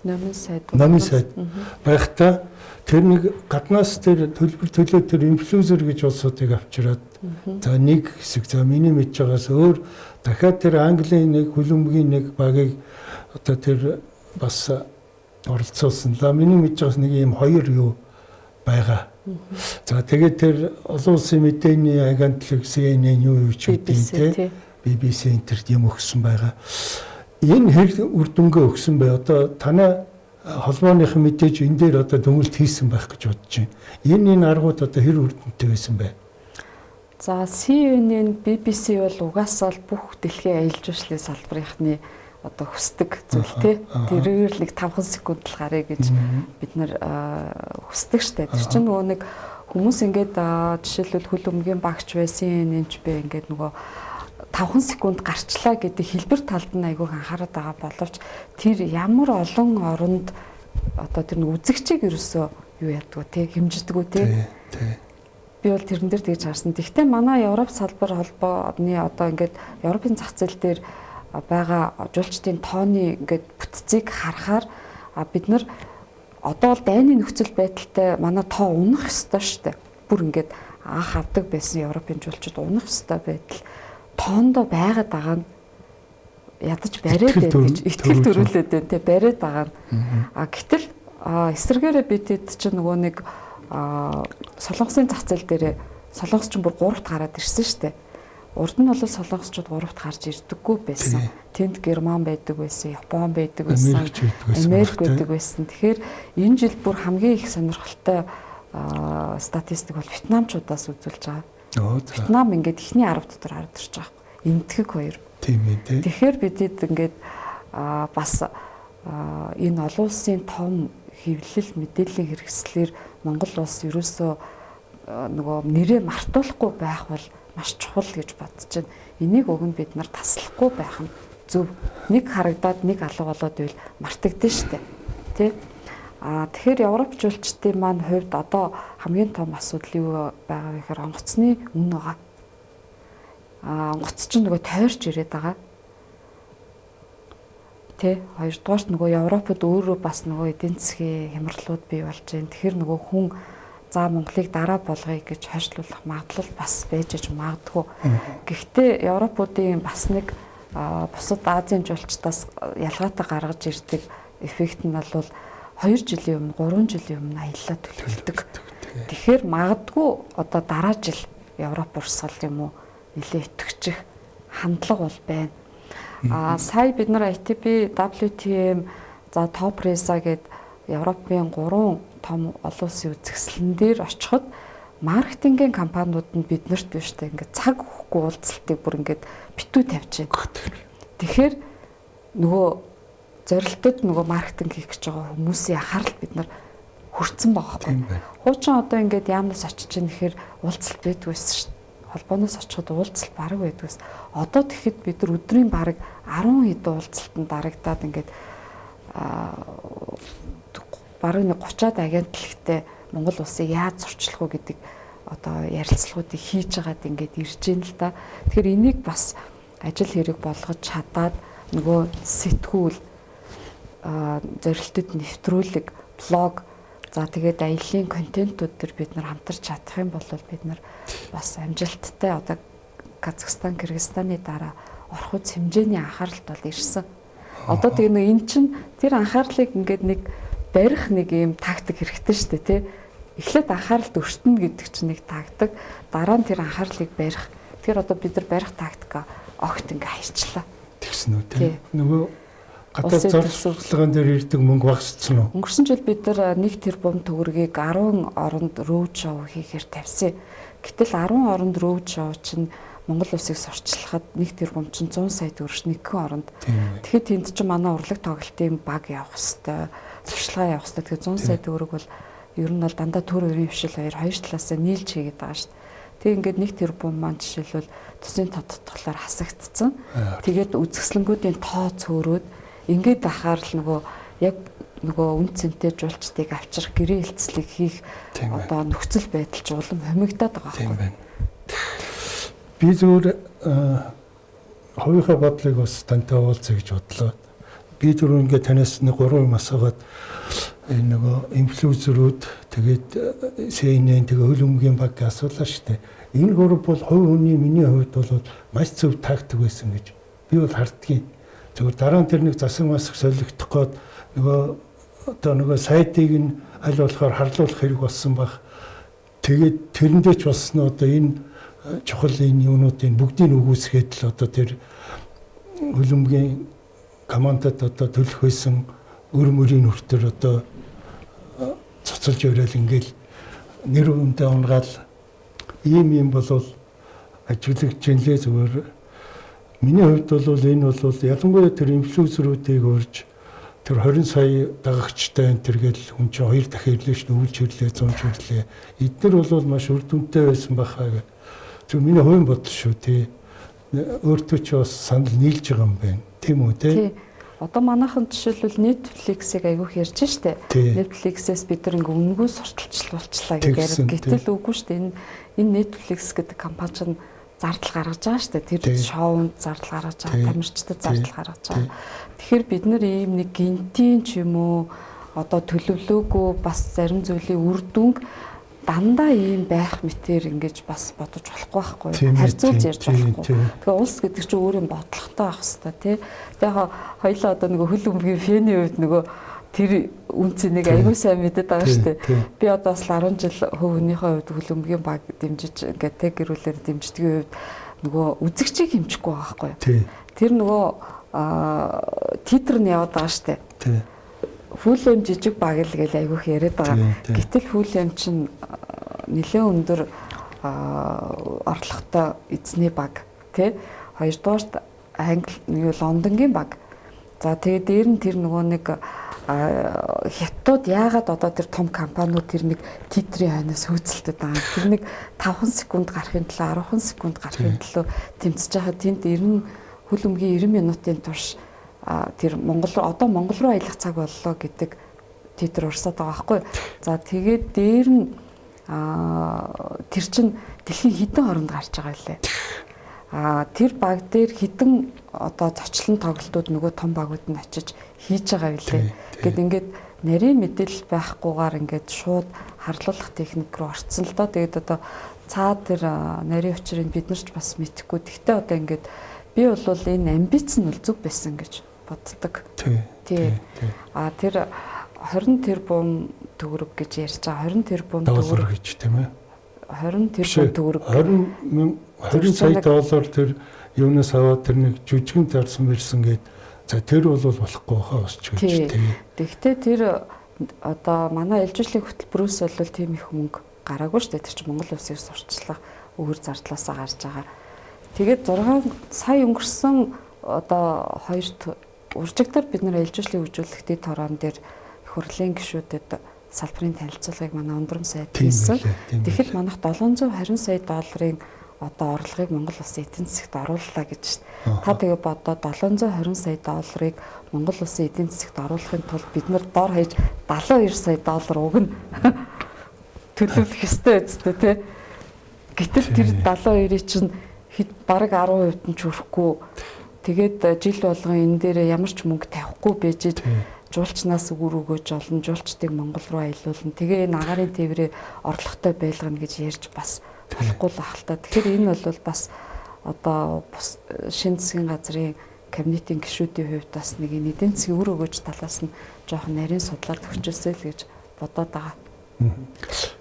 Номын сайд. Номын сайд байхдаа тэр нэг гаднаас тэр төлбөр төлөө тэр инфлюенсер гэж улсуудыг авчираад за нэг хэсэг за миний мэдж байгаас өөр дахиад тэр Английн нэг хөлбөмбөгийн нэг багийг одоо тэр бас оролцуулсан. За миний мэдж байгаас нэг ийм хоёр юу байгаа. За тэгээд тэр олон улсын мэдээний агентлаг CNN юу юу ч гэдэг те BBC энтерт юм өгсөн байгаа. Энэ хэр үр дүнгээ өгсөн бэ? Одоо танай холбооныхан мэдээж энэ дээр одоо дүгнэлт хийсэн байх гэж бодож байна. Энэ аргууд одоо хэр үр дүнтэй байсан бэ? За CNN, BBC бол угаасаа л бүх дэлхийн аялал жуулчлалын салбарынхны одоо хүсдэг зүйл тий. Тэрээр л нэг 5 секунд л гарыг гэж бид нэр хүсдэг штэ. Тэр чинь нөгөө нэг хүмүүс ингээд жишээлбэл хөл өмгийн багч байсан CNN ч бэ ингээд нөгөө 5 секунд гарчлаа гэдэг хэлбэр талд нь айгүйх анхаарат байгаа боловч тэр ямар олон оронд одоо тэр нэг үзэгчийг ерөөсөө юу яддгүү те хэмждэггүй те. Би бол тэрэн дээр тэгж харсан. Тэгвэл манай Европ салбар холбооны одоо ингээд Европын зах зээл дээр байгаа жуулчдын тооны ингээд бүтцийг харахаар бид нар одоо бол дайны нөхцөл байдалтай манай тоо унах ёстой шүү дээ. Бүр ингээд анх авдаг байсан Европын жуулчид унах ёстой байдал тоондоо байгаад байгаа нь ядаж бариад байна гэж итгэл төрүүлээд байна те бариад байгаа нь. А гэтэл эсрэгээрээ бид хэд чинь нөгөө нэг Солонгосын зах зээл дээр Солонгос ч бүр 3-т гараад ирсэн шүү дээ. Урд нь бол солонгосчууд 3-т гарч ирдэггүй байсан. Тэнд Герман байдаг байсан, Япон байдаг байсан, Америк байдаг байсан. Тэгэхээр энэ жил бүр хамгийн их сонирхолтой статистик бол Вьетнамчуудаас үзүүлж байгаа. Вьетнам ингээд эхний 10 дотор гараад ирж байгаа. Энэтхэг хоёр. Тийм ээ тий. Тэгэхээр бидэд ингээд бас энэ олон улсын том хэвлэл мэдээллийн хэрэгслэр Монгол улс ерөөсөө нөгөө нэрээ мартуулахгүй байх бол маш чухал гэж бодож байна. Энийг уг нь бид нар таслахгүй байх нь зөв. Нэг харагдаад нэг алга болоод байвал мартагдана шүү дээ. Тэ? Тэгэхээр Европ жуулчдын маань хувьд одоо хамгийн том асуудал юу байгаа вэ гэхээр онгоцны үн байгаа. Онгоц чинь нөгөө тойрч ирээд байгаа. Тэ? Хоёрдугаарт нөгөө Европод өөрөө бас нөгөө эдийн засгийн хямралууд бий болж байна. Тэгэхээр нөгөө хүн за Монголыг дараа болгоё гэж хойшлуулах магадлал бас байж аж магадгүй. Гэхдээ Европуудын бас нэг бусад Азийн жуулчдаас ялгаатай гаргаж ирдэг эффект нь бол 2 жилийн өмнө 3 жилийн өмнө аяллаа төлөвлөдөг. Тэгэхээр магадгүй одоо дараа жил Европ урсгал юм уу нэлээ итгэвчих хандлага бол байна. Сая бид нар ITB, WTM, за Top Resa гээд Европын 3 том олон улсын үзэсгэлэн дээр очиход маркетингийн компаниуд нь биднэрт биш үү ингээд цаг өгөхгүй уулзалтыг бүр ингээд битүү тавьж байна. Тэгэхээр нөгөө зорилтод нөгөө маркетинг хийх гэж байгаа хүмүүсийн анхаарал бид нар хүртсэн байгаа байхгүй. Хуучин одоо ингээд яамнаас очиж ийн гэхээр уулзалт байдгүй байсан шүү дээ. Холбооноос очиход уулзалт бараг байдгүйс. Одоо тэгэхэд бид нар өдрийн бараг 10 хэд уулзалтанд дарагдаад ингээд бараг нэг 30-аад агентлагтай Монгол улсыг яаж зурчлах уу гэдэг одоо ярилцлагуудыг хийж байгаад ингээд ирж байна л да. Тэгэхээр энийг бас ажил хэрэг болгож чадаад нөгөө сэтгүүл зорилтод нэвтрүүлэг, блог, за тэгээд аяллаа контентууд төр бид нар хамтарч чадах юм бол бид нар бас амжилттай одоо Казахстан, Кыргызстаны дараа орох үз хэмжээний анхааралт бол ирсэн. Одоо тэгээ нэг эн чин тэр анхаарлыг ингээд нэг барих нэг юм тактик хэрэгтэй шүү дээ, тий. Эхлээд анхааралд өртөнө гэдэг чинь нэг тактик, дараа нь тэр анхаарлыг барих. Тэгэхээр одоо бид нар барих тактика огт ингээ хайчлаа. Тэгсэн үү, тий. Нөгөө гадаад зорилгын дээр ирдэг мөнгө багассан уу? Өнгөрсөн жил бид нар 1 тэрбум төгрөгийг 10 оронд road show хийхээр тавьсан. Гэтэл 10 оронд road show чинь Монгол улсыг сурталчлахад 1 тэрбум чинь 100 сая төгрөгч нэгэн оронд. Тэгэхэд тэнд чинь манай урлаг тоглолтын баг явах хэвээр, туршилгаа явах хэвээр. Тэгэхээр 100 сая төгрөг бол ер нь бол дандаа төр өрийн бишил хоёр талаасаа нийлж хийгээд байгаа шүү дээ. Тэг ингээд 1 тэрбум маань жишээлбэл төсвийн тодтолоор хасагдцсан. Тэгээд үзэсгэлэнгүүдийн тоо цөөрөөд ингээд ахаар л нөгөө яг Нөгөө үн цэнтэй жуулчдыг авчрах гэрээ хэлцлийг хийх одоо нөхцөл байдал ч улам хумигдаад байгаа байхгүй. Тийм байна. Би зүгээр хувийнхаа бодлыг бас тантай уулзъя гэж бодлоо. Би түрүү ингээд танаас нэг 3 юм асуугаад энэ нөгөө инфлюенсерүүд тэгээд CNN тэгээ хөл өмгийн баг асуулаа шүү дээ. Энэ гурав бол хувь хүний миний хувьд бол маш зөв тактик байсан гэж би бол хардгийн. Зөвхөн дараа нь тэр нэг засаг масаг солигдох гээд нөгөө одоо нөгөө сайтыг нь аль болохоор харлуулах хэрэг болсон баг. Тэгээд тэрэндээ ч болсон одоо энэ чухал энэ юунуудын бүгдийг үгүйсгээд л одоо тэр хөлбөмбөгийн командад одоо төлөх байсан өр мөрийн хүртэр одоо цоцолж өрөөл ингээл нэр хүндээ унгаал ийм юм болвол ажиглагдж лээ зүгээр. Миний хувьд бол энэ бол ялангуяа тэр инфлюенсерүүдийг урьж тэр 20 сая дагагчтай энэ төр гэл хүн чинь 2 дахин ирлээ шүү, өвлж ирлээ, 100 ч ирлээ. Эднэр бол маш үр дүнтэй байсан бахаа гэх. Зөв миний хувийн бодол шүү тий. Өөртөө ч бас санал нийлж байгаа юм байна. Тийм үү тий? Одоо манайхан жишээлбэл Netflix-ийг айгүйх ярьж штэ. Netflix-ээс бид нар ингээ үнэгүй сурталчилуулчлаа гэж яриад. Гэтэл үгүй штэ. Энэ Netflix гэдэг компани чинь зардал гаргаж байгаа штэ. Тэр шоунд зардал гаргаж байгаа, тамирчдад зардал гаргаж байгаа. Тэгэхээр бид нар ийм нэг гинтийн ч юм уу одоо төлөвлөөгүй бас зарим зүйлийн үр дүнг дандаа ийм байх мэтэр ингэж бас бодож болохгүй байхгүй, харьцуулж ярьж болохгүй. Тэгэхээр улс гэдэг чинь өөр юм бодлоготой байх хэвээр тий. Тэгээ яг хоёлаа одоо нөгөө хөл өмгийн фэний үед нөгөө тэр үн цэнийг аягүй сайн мэдээд байгаа шүү дээ. Би одоо бас 10 жил хөв хүнийхээ хувьд хөл өмгийн баг дэмжиж ингээд тэг гэрүүлээр дэмждгийн хувьд нөгөө үзэгчийг хэмжихгүй байгаа байхгүй. Тэр нөгөө титр нь яваад байгаа шүү дээ. Хүлэм жижиг баг л гэж айгүйх яриад байгаа. Гэтэл хүлэм чинь нэлээд өндөр орлоготой эзний баг тий. Хоёрдугаарт Англи юу Лондонгийн баг. За тэгээд дээр нь тэр нөгөө нэг хятадууд яагаад одоо тэр том компаниуд тэр нэг титрийн хойноос хөөцөлдөд байгаа. Тэр нэг 5 секунд гарахын төлөө 10 секунд гарахын төлөө тэмцэж байгаа. Тэнд 90 хөл өмгийн 90 минутын турш тэр Монгол руу одоо Монгол руу аялах цаг боллоо гэдэг титр урсаад байгаа байхгүй. За тэгээд дээр нь тэр чин дэлхийн хэдэн оронд гарч байгаа лээ. Тэр баг дээр хэдэн одоо зочлон тоглолтууд нөгөө том багууд нь очиж хийж байгаа билээ. Гэт ингээд нарийн мэдээлэл байхгүйгээр ингээд шууд харлуулах техник рүү орцсон л доо. Тэгээд одоо цаа тэр нарийн учрыг бид нар ч бас мэдэхгүй. Тэгтээ одоо ингээд би бол энэ амбиц нь бол зөв байсан гэж боддог. Тий. А тэр 20 тэрбум төгрөг гэж ярьж байгаа. 20 тэрбум төгрөг гэж тийм ээ. 20 тэрбум төгрөг. 20 сая доллар тэр юунаас аваад тэр нэг жүжигэн зарсан мэрсэн гээд за тэр бол болохгүй хаа бас ч гэж тий. Тэгтээ тэр одоо манай ээлжүүллийн хөтөлбөрөөс бол тийм их мөнгө гараагүй шүү дээ. Тэр чинь Монгол улсыг сурталчлах өөр зардлаасаа гарч байгаа. Тэгээд 6 сая өнгөрсөн одоо хоёрт уржигдаар бид нэр ээлжүүллийн хөгжүүлэлтийн тороон дээр их хурлын гишүүдэд салбарын танилцуулгыг манай өндрөм сайд хийсэн. Тэгэхэд манайх 720 сая долларын одоо орлогыг Монгол улсын эдийн засагт орууллаа гэж. Та тэгээ бодоо 720 сая долларыг Монгол улсын эдийн засагт оруулахын тулд бид нар дор хаяж 72 сая доллар өгнө. Төлөвлөх ёстой үсттэй тий. Гэтэл тэр 72-ыг чинь хэд бараг 10% нь ч хүрэхгүй. Тэгээд жил болгон энэ дээр ямар ч мөнгө тавихгүй байж жуулчнаас үр өгөөж олно, жуулчдыг Монгол руу аялуулна. Тэгээ энэ агаарын тээврээ орлоготой байлгана гэж ярьж бас болохгүй л ах л та. Тэгэхээр энэ бол бас одоо шин засгийн газрын кабинетийн гишүүдийн хувьд бас нэг энэ эдийн засгийн үр өгөөж талаас нь жоохон нарийн судлаад өгчөөсэй л гэж бодоод байгаа.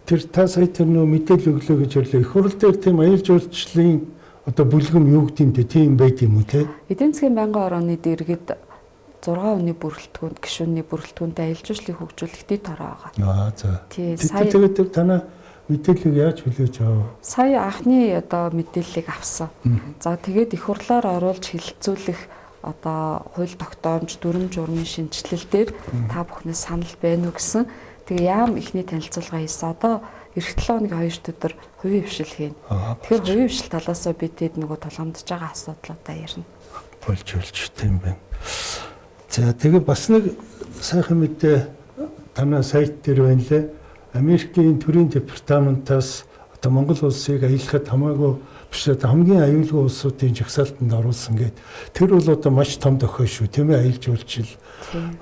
Тэр та сая тэр нөө мэдээлэл өглөө гэж ярьлаа. Их хурл дээр тийм аялал жуулчлалын одоо бүлгэм юу гэдэг юм те тийм байд юм уу те? Эдийн засгийн байнгын орооны дэргэд 6 хүний бүрэлдэхүүн, гишүүний бүрэлдэхүүнтэй аялал жуулчлалыг хөгжүүлэхдээ тороо байгаа. Аа за. Тэгээд тэр танаа мэдээллийг яаж хүлээж авав? Сая анхны одоо мэдээллийг авсан. За тэгээд их хурлаар оруулж хэлэлцүүлэх одоо хууль тогтоомж, дүрэм журмын шинэчлэл дээр та бүхнээс санал байна уу гэсэн. Тэгээ яам ихний танилцуулга хийсэн. Одоо эх 7 хоногийн 2 өдөр хувийн хвшил хийнэ. Тэгэхээр хувийн хвшил талаасаа би тэд нөгөө тулгамдж байгаа асуудлуудаа ярина. Болж тийм байна. За тэгээ бас нэг сайхан мэдээ танай сайт дээр байна лээ. Америкийн төрийн департаментаас одоо Монгол улсыг аялахад хамаагүй биш одоо хамгийн аюулгүй улсуудын жагсаалтанд оруулсан гээд тэр бол одоо маш том дохио шүү, тийм ээ, аялал жуулчлал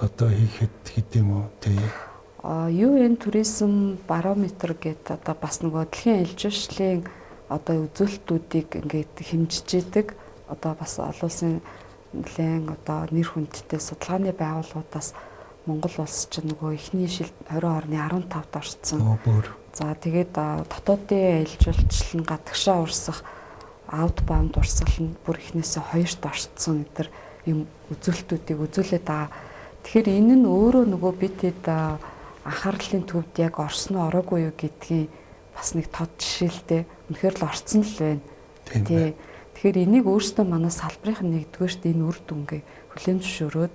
одоо хийхэд гэдэг юм уу, тий. UN Tourism Barometer гэдэг одоо бас нөгөө дэлхийн аялал жуулчлалын одоо үзүүлэлтүүдийг ингээд хэмжиж идэг. Одоо бас олон улсын нэлээд одоо нэр хүндтэй судалгааны байгууллагуудаас Монгол улс чинь нөгөө эхний шил 20 орны 15-д орцсон. За тэгээд дотоодын аялал жуулчлал нь гадагшаа урсах outbound урсгал нь бүр эхнээсээ хоёрт орцсон энэ төр юм үзүүлэлтүүдийг үзүүлээд байгаа. Тэгэхээр энэ нь өөрөө нөгөө бид хэд анхаарлын төвд яг орсон уу ороогүй юу гэдгийг бас нэг тод жишээлтэй үнэхээр л орцсон л байна. Тий. Тэгэхээр энийг өөрсдөө манай салбарын нэгдүгээрт энэ үр дүнгээ хүлээн зөвшөөрөөд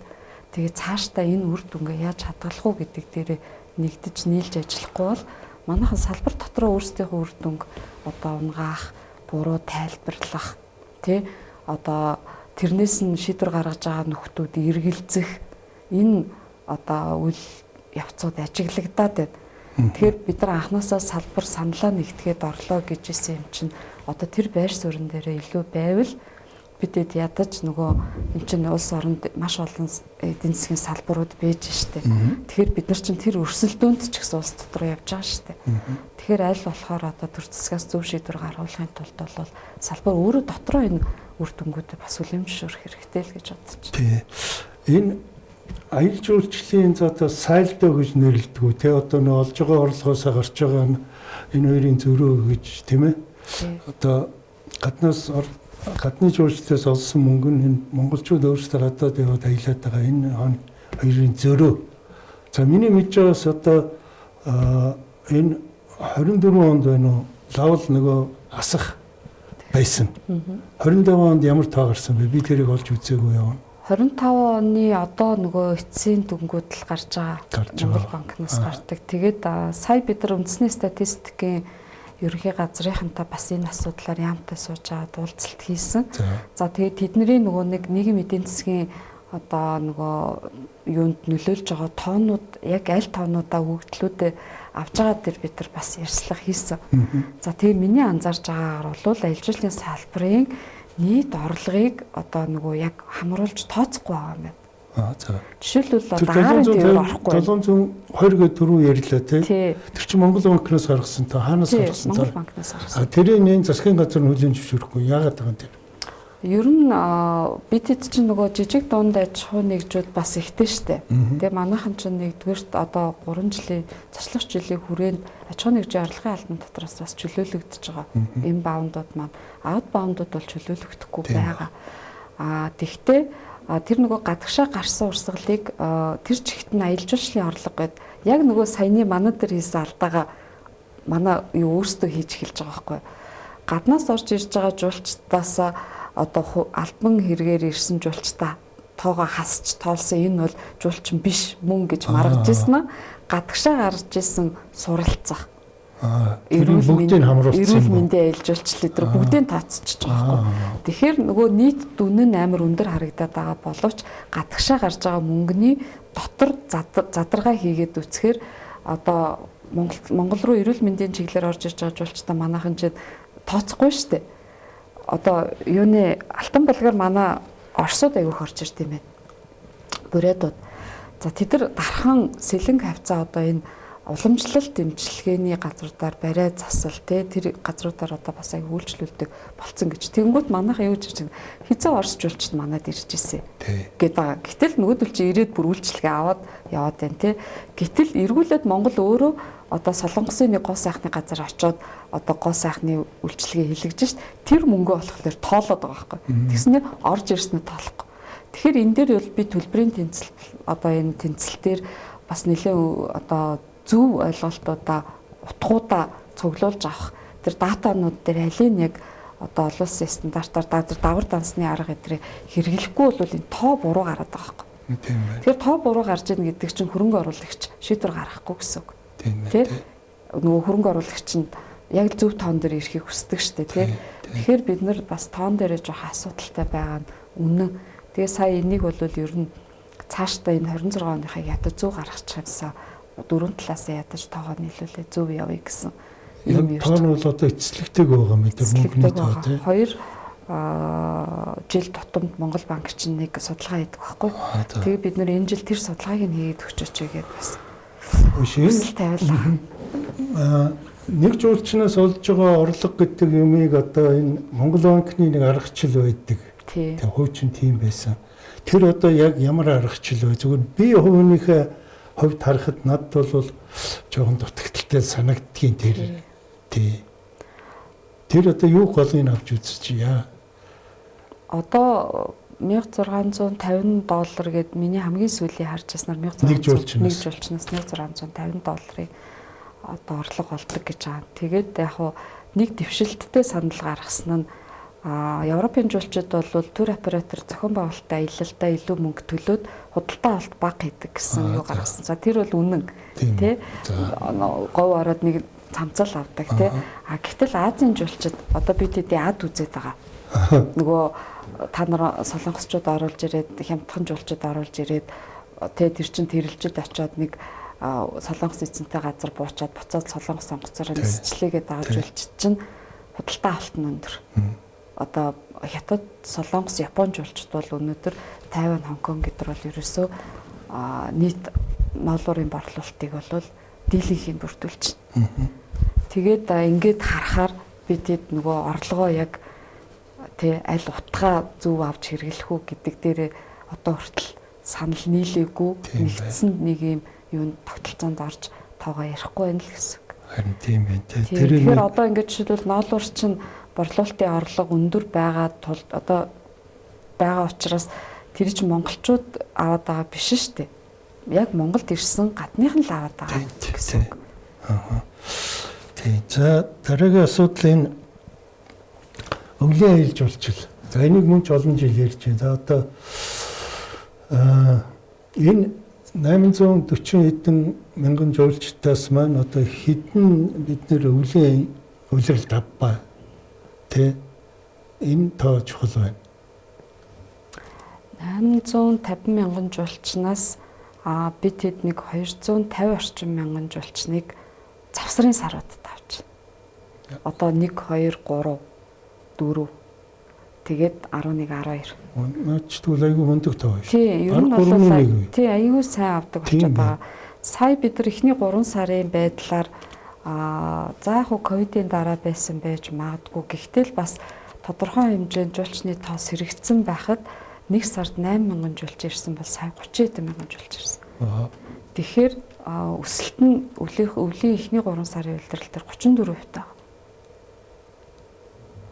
тэгээ цаашдаа энэ үр дүнгээ яаж хадгалах уу гэдэг дээрээ нэгдэж нийлж ажиллахгүй бол манайхан салбар дотроо өөрсдийнхөө үр дүнг одоо унгаах, буруу тайлбарлах, тий, одоо тэрнээс нь шийдвэр гаргаж байгаа нөхдүүд эргэлзэх энэ одоо үйл явцууд ажиглагдаад байна. Тэгэхээр бид нар анханасаа салбар саналаа нэгтгэхэд орлоо гэж ирсэн юм чинь одоо тэр байр суурин дээрээ илүү байвал бидэд ядаж нөгөө эн чинь улс оронд маш олон эдийн засгийн салбарууд байж штэ. Тэгэхээр бид нар чинь тэр өрсөлдөөнд ч гэсэн улс дотор явж байгаа штэ. Тэгэхээр аль болохоор одоо төр засгаас зөв шийдвэр гаргуулахын тулд бол салбар өөрөө дотроо энэ үр дүнгуудыг бас хүлээн зөвшөөрөх хэрэгтэй л гэж бодож байна. Тий. Энэ аялал жуулчлалын за одоо сальдо гэж нэрлэдэг үү те, одоо нөө олж байгаа орлогоосоо гарч байгаа энэ хоёрын зөрөө гэж, тийм ээ. Одоо гаднаас гадны жуулчлалаас олсон мөнгө нь энэ монголчууд өөрсдөө гадаад яваад аялаад байгаа энэ хоёрын зөрөө. За миний мэдж байгаас одоо энэ 24 онд байна уу? Лавл нөгөө асах байсан. 25 онд ямар тоо гарсан бэ? Би тэрийг олж үзээгүй явна. 25 оны одоо нөгөө эцсийн дүнгууд л гарч байгаа. Монгол банкнаас гардаг. Тэгээд сая бид нар үндэсний статистикийн ерөнхий газрынхантай бас энэ асуудлаар яамтай сууж аваад уулзалт хийсэн. За тэгээд тэдний нөгөө нэг нийгэм эдийн засгийн одоо нөгөө юунд нөлөөлж байгаа тоонууд яг аль тоонуудаа өгөгдлүүдээ авч байгаа дээр бид нар бас ярьцлага хийсэн. За тэгээ миний анзаарч байгаагаар бол аялал жуулчлалын салбарын нийт орлогыг одоо нөгөө яг хамруулж тооцохгүй байгаа юм байна. За. Жишээлбэл одоо агаарын тээвэр орохгүй. 720 гэдэг түрүү ярьлаа тий. Тэр чинь Монгол банкнаас гаргасан та хаанаас гаргасан та? Монгол банкнаас гаргасан. Тэрийг энэ засгийн газар нь хүлээн зөвшөөрөхгүй. Яагаад байгаа юм тэр? Ер нь бид хэд чинь нөгөө жижиг дунд аж ахуй нэгжүүд бас ихтэй штэ. Тэгээ манайхан чинь нэгдүгээрт одоо 3 жилийн зочлох жилийн хүрээнд аж ахуй нэгжийн орлогын албан дотроос бас чөлөөлөгдөж байгаа. Inbound-ууд маань outbound-ууд бол чөлөөлөгдөхгүй байгаа. Тэгтээ тэр нөгөө гадагшаа гарсан урсгалыг тэр чигт нь аялал жуулчлалын орлого гээд яг нөгөө саяны манай дээр хийсэн алдаагаа манай юу өөрсдөө хийж эхэлж байгаа байхгүй. Гаднаас орж ирж байгаа жуулчдаас одоо албан хэрэгээр ирсэн жуулчдаа тоогоо хасч тоолсон энэ бол жуулчин биш мөн гэж маргаж ирсэн аа. Гадагшаа гарч ирсэн суралцах. Эрүүл бүгдийг хамруулсан. Эрүүл мэндийн аялал жуулчлал энэ бүгдийг тооцчихж байгаа байхгүй. Тэгэхээр нөгөө нийт дүн нь амар өндөр харагдаад байгаа боловч гадагшаа гарч байгаа мөнгөний дотор задаргаа хийгээд үцхээр одоо Монгол руу эрүүл мэндийн чиглэлээр орж ирж байгаа жуулчдаа манайхан ч тооцохгүй шүү дээ. Одоо юуны Алтан булгаар манай Оросууд аягүй орж ирд юм байна. Бурядууд. За тэд нар дархан сэлэнг хавцаа одоо энэ уламжлалт эмчилгээний газруудаар бариа засал те тэр газруудаар одоо бас аягүй үйлчлүүлдэг болцсон гэж. Тэгэнгүүт манайхан юу гэж ирж байна? Хизээ Орос жуулчд манад ирж ирсэн гээд байгаа. Гэтэл нөгөөдөл чи ирээд бүр үйлчилгээ аваад яваад байна те. Гэтэл эргүүлээд Монгол өөрөө одоо Солонгосын нэг гоо сайхны газар очиод одоо гоо сайхны үйлчилгээ хийлгэж шít тэр мөнгөө болохоор тоолоод байгаа байхгүй. Тэгснээр орж ирснээр тоолохгүй. Тэгэхээр энэ дээр бол би төлбөрийн тэнцэл одоо энэ тэнцэл дээр бас нэлээд одоо зөв ойлголтуудаа утгуудаа цуглуулж авах тэр датанууд дээр алийг яг одоо олон улсын стандартаар дагвар дансны арга эдрийг хэрэглэхгүй бол энэ тоо буруу гараад байгаа байхгүй. Тийм байна. Тэгэхээр тоо буруу гарч ийн гэдэг чинь хөрөнгө оруулагч шийдвэр гаргахгүй гэсэн үг. Тийм байна. Нөгөө хөрөнгө оруулагч нь яг зөв тоон дээр ирэхийг хүсдэг шүү дээ, тий. Тэгэхээр бид нар бас тоон дээрээ жоох асуудалтай байгаа нь үнэн. Тэгээ сая энийг бол ер нь Цаашдаа энэ 26 оныхыг ядаж зөв гаргачих юмсан. Дөрвөн талаас ядаж тоогоо нийлүүлээ зөв явъя гэсэн юм юу. Тоо нь бол одоо эцэслэгтэй байгаа юм дээр мөнгөний тоо тий. Хоёр жил тутамд Монгол банк чинь нэг судалгаа хийдэг байхгүй. Тэгээ бид нэр энэ жил тэр судалгааг нь хийгээд өгчөөч гээд бас хүсэл тавиалаа. Нэг жуулчнаас олж байгаа орлого гэдэг юмыг одоо энэ Монгол банкны нэг аргачлал байдаг. Тий. Тэг хуучин тийм байсан. Тэр одоо яг ямар аргачлал вэ? Зүгээр би хувийнхээ хувьд харахад надад бол жоохон дутагдaltaй санагддгийн тэр. Тий. Тэр одоо юу голыг авч үзэж яа. Одоо 1650 доллар гэд миний хамгийн сүүлийн харж байснаар 1600 нэг жуулчнаас 1650 долларын одоо орлого олдог гэж байгаа. Тэгээд яг хуу нэг дэвшилттэй санал гаргасан нь Европын жуулчид бол тур оператор зохион байгуулалтын аялалдаа илүү мөнгө төлөөд худалдаа авалт бага хийдэг гэсэн юу гаргасан. За тэр бол үнэн тий. Говь ороод нэг цамцал авдаг тий. А гэтэл Азийн жуулчид одоо би тэдний ад үзээд байгаа. Нөгөө та нар солонгосчууд оруулж ирээд хямдхан жуулчид оруулж ирээд тий тэр чин тэрэлжид очиод нэг солонгос эзэнтэй газар буучаад буцаад солонгос онгоцоор нисчлээгээд байгаа жуулчид чинь худалдаа авалт нь өндөр. Одоо хятад, солонгос, Япон жуулчид бол өнөөдөр Тайван, Хонконг гэдэр бол ерөөсөө нийт ноолуурын борлуулалтыг бол дийлэнхийн бүрдүүлж байна. Тэгээд ингээд харахаар бид тэд нөгөө орлогоо яг тий аль утгаа зөв авч хэрэглэх үү гэдэг дээрээ одоо хүртэл санал нийлээгүй нэгдсэн нэг юм юунд тогтолцоонд орж тоогоо ярихгүй байна л гэсэн үг. Харин тийм байна тий. Тэгэхээр одоо ингээд жишээлбэл ноолуур чинь борлуулалтын орлого өндөр байгаа тул одоо байгаа учраас тэр чинь монголчууд аваад байгаа биш шүү дээ. Яг Монголд ирсэн гадных нь л аваад байгаа гэсэн үг. Аа. Тий. За дараагийн асуудал энэ өвлийн аялал жуулчлал. За энийг мөн ч олон жил ярьж байна. За одоо энэ 840 хэдэн мянган жуулчдаас маань одоо хэдэн бид нэр өвлийн улиралд авбаа. Тэ энэ тоо чухал байна. 850 мянган жуулчнаас бид хэд нэг 250 орчим мянган жуулчныг завсрын саруудад авч. Одоо 1 2 3 4 тэгээд 11 12. Наач тэгвэл айгүй мундаг тоо шүү. Тий, ер нь бол тий айгүй сайн авдаг болчиход байгаа. Сая бид нар эхний 3 сарын байдлаар за яг хуу ковидын дараа байсан байж магадгүй. Гэхдээ л бас тодорхой хэмжээнд жуулчны тоо сэрэгдсэн байхад нэг сард 8000 жуулч ирсэн бол сая 30 хэдэн мянган жуулч ирсэн. Тэгэхээр өсөлт нь өвлийн эхний 3 сарын улирал дээр 34% таа.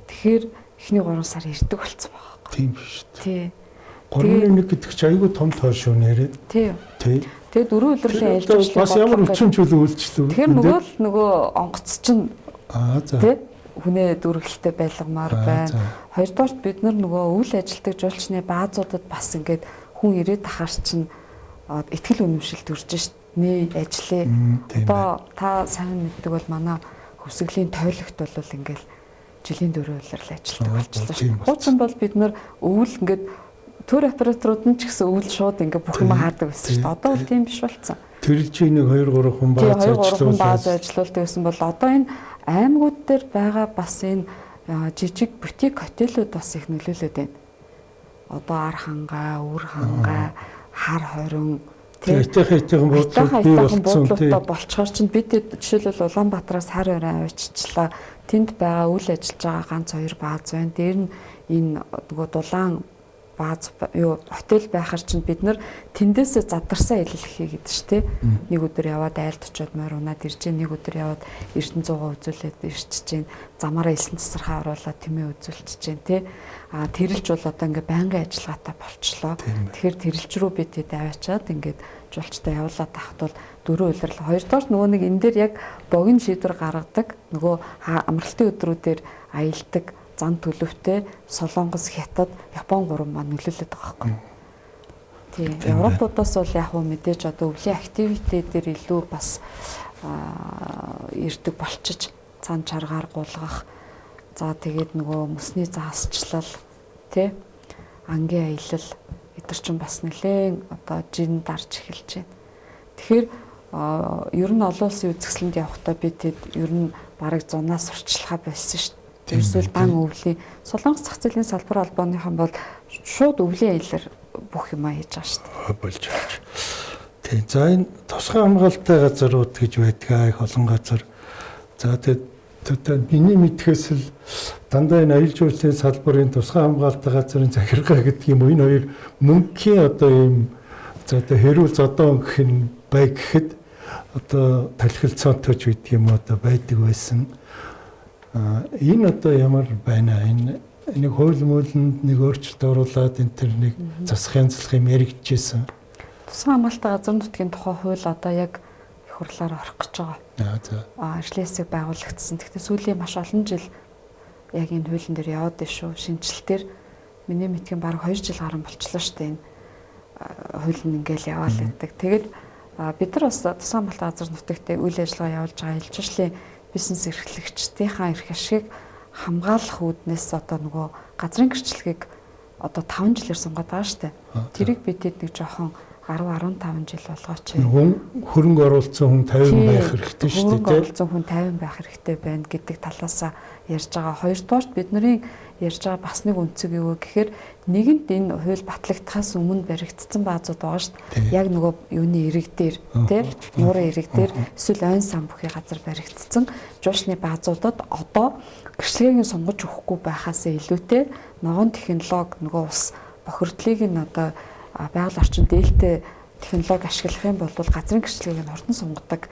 Тэгэхээр эхний 3 сар ирдэг болсон байгаа байхгүй. Тийм шүү дээ. Тий. 3.1 гэдэг чинь айгүй том тоо шүү нэрээ. Тий. Тий. Тэгээд дөрвөн улирлын аялал жуулчлалын бас ямар өвчин чөлөө үйлчлэв. Тэгэхээр нөгөө л нөгөө онгоц чинь аа за. Тий. Хүнээ дүүргэлтэй байлгамаар байна. Хоёрдугаарт бид нар нөгөө үйл ажилтдаг жуулчны баазуудад бас ингээд хүн ирээд ахаар чинь итгэл үнэмшил төрж шít. Нээ ажиллая. Одоо та сайн мэддэг бол манай хөвсгөлийн тойлогт бол ингээд жилийн дөрвөн улирал ажилладаг болчихлоо шүү. Хуучин бол бид нар өвөл ингээд төр операторууд нь ч гэсэн өвөл шууд ингээд бүх юм хаадаг байсан шүү дээ. Одоо бол тийм биш болсон. Тэрэлжийн нэг 2 3 хүн бааз ажиллуулдаг. 2 3 хүн бааз ажиллуулдаг гэсэн бол одоо энэ аймагуд дээр байгаа бас энэ жижиг бутик хотелүүд бас их нөлөөлөд байна. Одоо ар хангаа, үр хангаа, хар хорин Айтайхан буудлууд бий болсон. Буудлуудаа болчоор чинь бид жишээлбэл Улаанбаатараас хар хорин авчичлаа. Тэнд байгаа үйл ажиллаж байгаа ганц хоёр бааз байна. Дээр нь энэ нөгөө дулаан бааз юу хотел байхаар чинь бид нар тэндээсээ задарсан аялал хийгээд ш тэ. Нэг өдөр яваад айлд очиод морь унаад ирж гин, нэг өдөр яваад Эрдэнэ зуугаа үзүүлээд ирчихэж гин, замаараа элсэн тасархаа оруулаад тэмээ үзүүлчихэж гин тэ. А тэрэлж бол одоо ингээ байнгын ажиллагаатай болчлоо. Тэгэхээр тэрэлж рүү бид тэд аваачаад ингээд жуулчтай явуулаад тахад бол дөрөв улирал. Хоёрдугаар нөгөө нэг энэ дээр яг богино шийдвэр гаргадаг нөгөө амралтын өдрүүдээр аялдаг зан төлөвтэй Солонгос, Хятад, Япон гурван маань нөлөөлөд байгаа байхгүй. Тийм. Европуудаас бол яг хөө мэдээж одоо өвлийн активити дээр илүү бас ирдэг болчиж цан чаргаар гулгах. За тэгээд нөгөө мөсний заасчлал тий ангийн аялал тэр чинь бас нэлээд одоо жин дарж эхэлж байна. Тэгэхээр ер нь олон улсын үзэсгэлэнд явахдаа би тэд ер нь бараг зунаас сурчлахаа болсон шүү дээ. Эсвэл дан өвлийн Солонгос зах зээлийн салбар холбооныхон бол шууд өвлийн аяллаар бүх юмаа хийж байгаа шүү дээ. Болж болж. Тийм. За энэ тусгай хамгаалалттай газрууд гэж байдаг их олон газар. За тэгээд одоо миний мэдхээс л дандаа энэ аялал жуулчлалын салбарын тусгай хамгаалалттай газрын захиргаа гэдэг юм уу, энэ хоёр мөнхийн одоо ийм за одоо хэрүүл зодоон гэх нь бай гэхэд одоо талхилцоонтойч гэдэг юм одоо байдаг байсан. Энэ одоо ямар байна? Энэ нэг хууль муулинд нэг өөрчлөлт оруулаад энэ төр нэг засах янзлах юм яригдчихсэн. Тусгай хамгаалалттай газар нутгийн тухай хууль одоо яг их хурлаар орох гэж байгаа. За. Ажлын хэсэг байгуулагдсан. Гэхдээ сүүлийн маш олон жил яг энэ хуулийн дээр яваад байна шүү. Шинжилтээр миний мэдхийн бараг 2 жил гарan болчлоо шүү дээ. Энэ хууль нь ингээл яваал байдаг. Тэгээд бид нар бас тусгай хамгаалалттай газар нутагт үйл ажиллагаа явуулж байгаа аялал жуулчлалын бизнес эрхлэгчдийнхаа эрх ашигыг хамгаалах үүднээс одоо нөгөө газрын гэрчлэгийг одоо 5 жилээр сунгаад байгаа шүү дээ. Тэрийг бид нэг жоохон 10 15 жил болгооч. Хөрөнгө оруулсан хүн 50 байх хэрэгтэй шүү дээ. Хөрөнгө оруулсан хүн 50 байх хэрэгтэй байна гэдэг талаасаа ярьж байгаа. Хоёрдугаарт бидний ярьж байгаа бас нэг өнцөг юу гэхээр нэгэнт энэ хууль батлагдахаас өмнө баригдсан баазууд байгаа шүү дээ. Яг нөгөө юуны ирэг дээр тий нуурын ирэг дээр эсвэл ойн сан бүхий газар баригдсан жуушны баазуудад одоо гэрчлэгийг сунгаж өгөхгүй байхаас илүүтэй ногоон технологи нөгөө ус бохирдлыг нь одоо байгаль орчин дээлтэй технологи ашиглах юм бол газрын гэрчлэгийг нь хурдан сунгадаг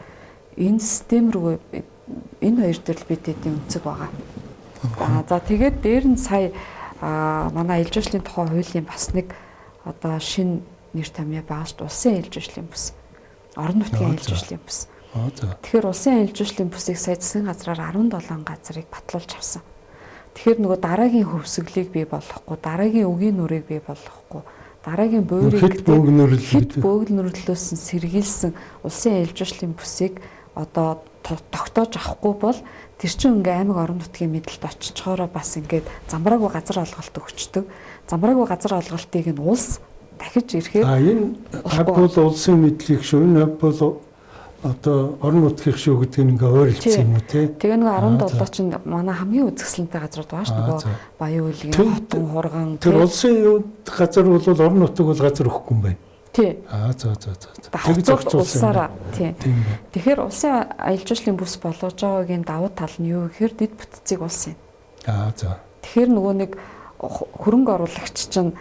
энэ систем рүү энэ хоёр төрөл бид эдийн өнцөг байгаа. За тэгээд дээр нь сая манай аялал жуулчлалын тухай хуулийн бас нэг одоо шинэ нэр томьёо байгаа шүү дээ. Улсын аялал жуулчлалын бүс. Орон нутгийн аялал жуулчлалын бүс. Тэгэхээр улсын аялал жуулчлалын бүсийг сая засгийн газраар 17 газрыг батлуулж авсан. Тэгэхээр нөгөө дараагийн хөвсөглийг бий болгохгүй, дараагийн үгийн нүрийг бий болгохгүй, дараагийн буйрыг хэд бөөгнөрлөөс нь сэргийлсэн улсын аялал жуулчлалын бүсийг одоо тогтоож авахгүй бол тэр чинь ингээ аймаг орон нутгийн мэдлэлд очичхоороо бас ингээд замбраагүй газар олголт өгчдөг. Замбраагүй газар олголтыг нь улс дахиж ирэхээр энэ хав бол улсын мэдлийг шүү, энэ хав бол одоо орон нутгийн шүү гэдэг нь ингээ ойролцсон юм уу те. Тэгээ нөгөө 17 чинь манай хамгийн үзэсгэлэнтэй газрууд байгаа шүү нөгөө Баян үйлгийн Хотон хурган. Тэр улсын юу газар бол орон нутаг бол газар өгөхгүй юм байна. Тий. За. Тэр зохицуулсан. Тий. Тэгэхээр улсын аялал жуулчлалын бүс болгож байгаагийн давуу тал нь юу гэхээр дэд бүтцийг улсын. За. Тэгэхээр нөгөө нэг хөрөнгө оруулагч чинь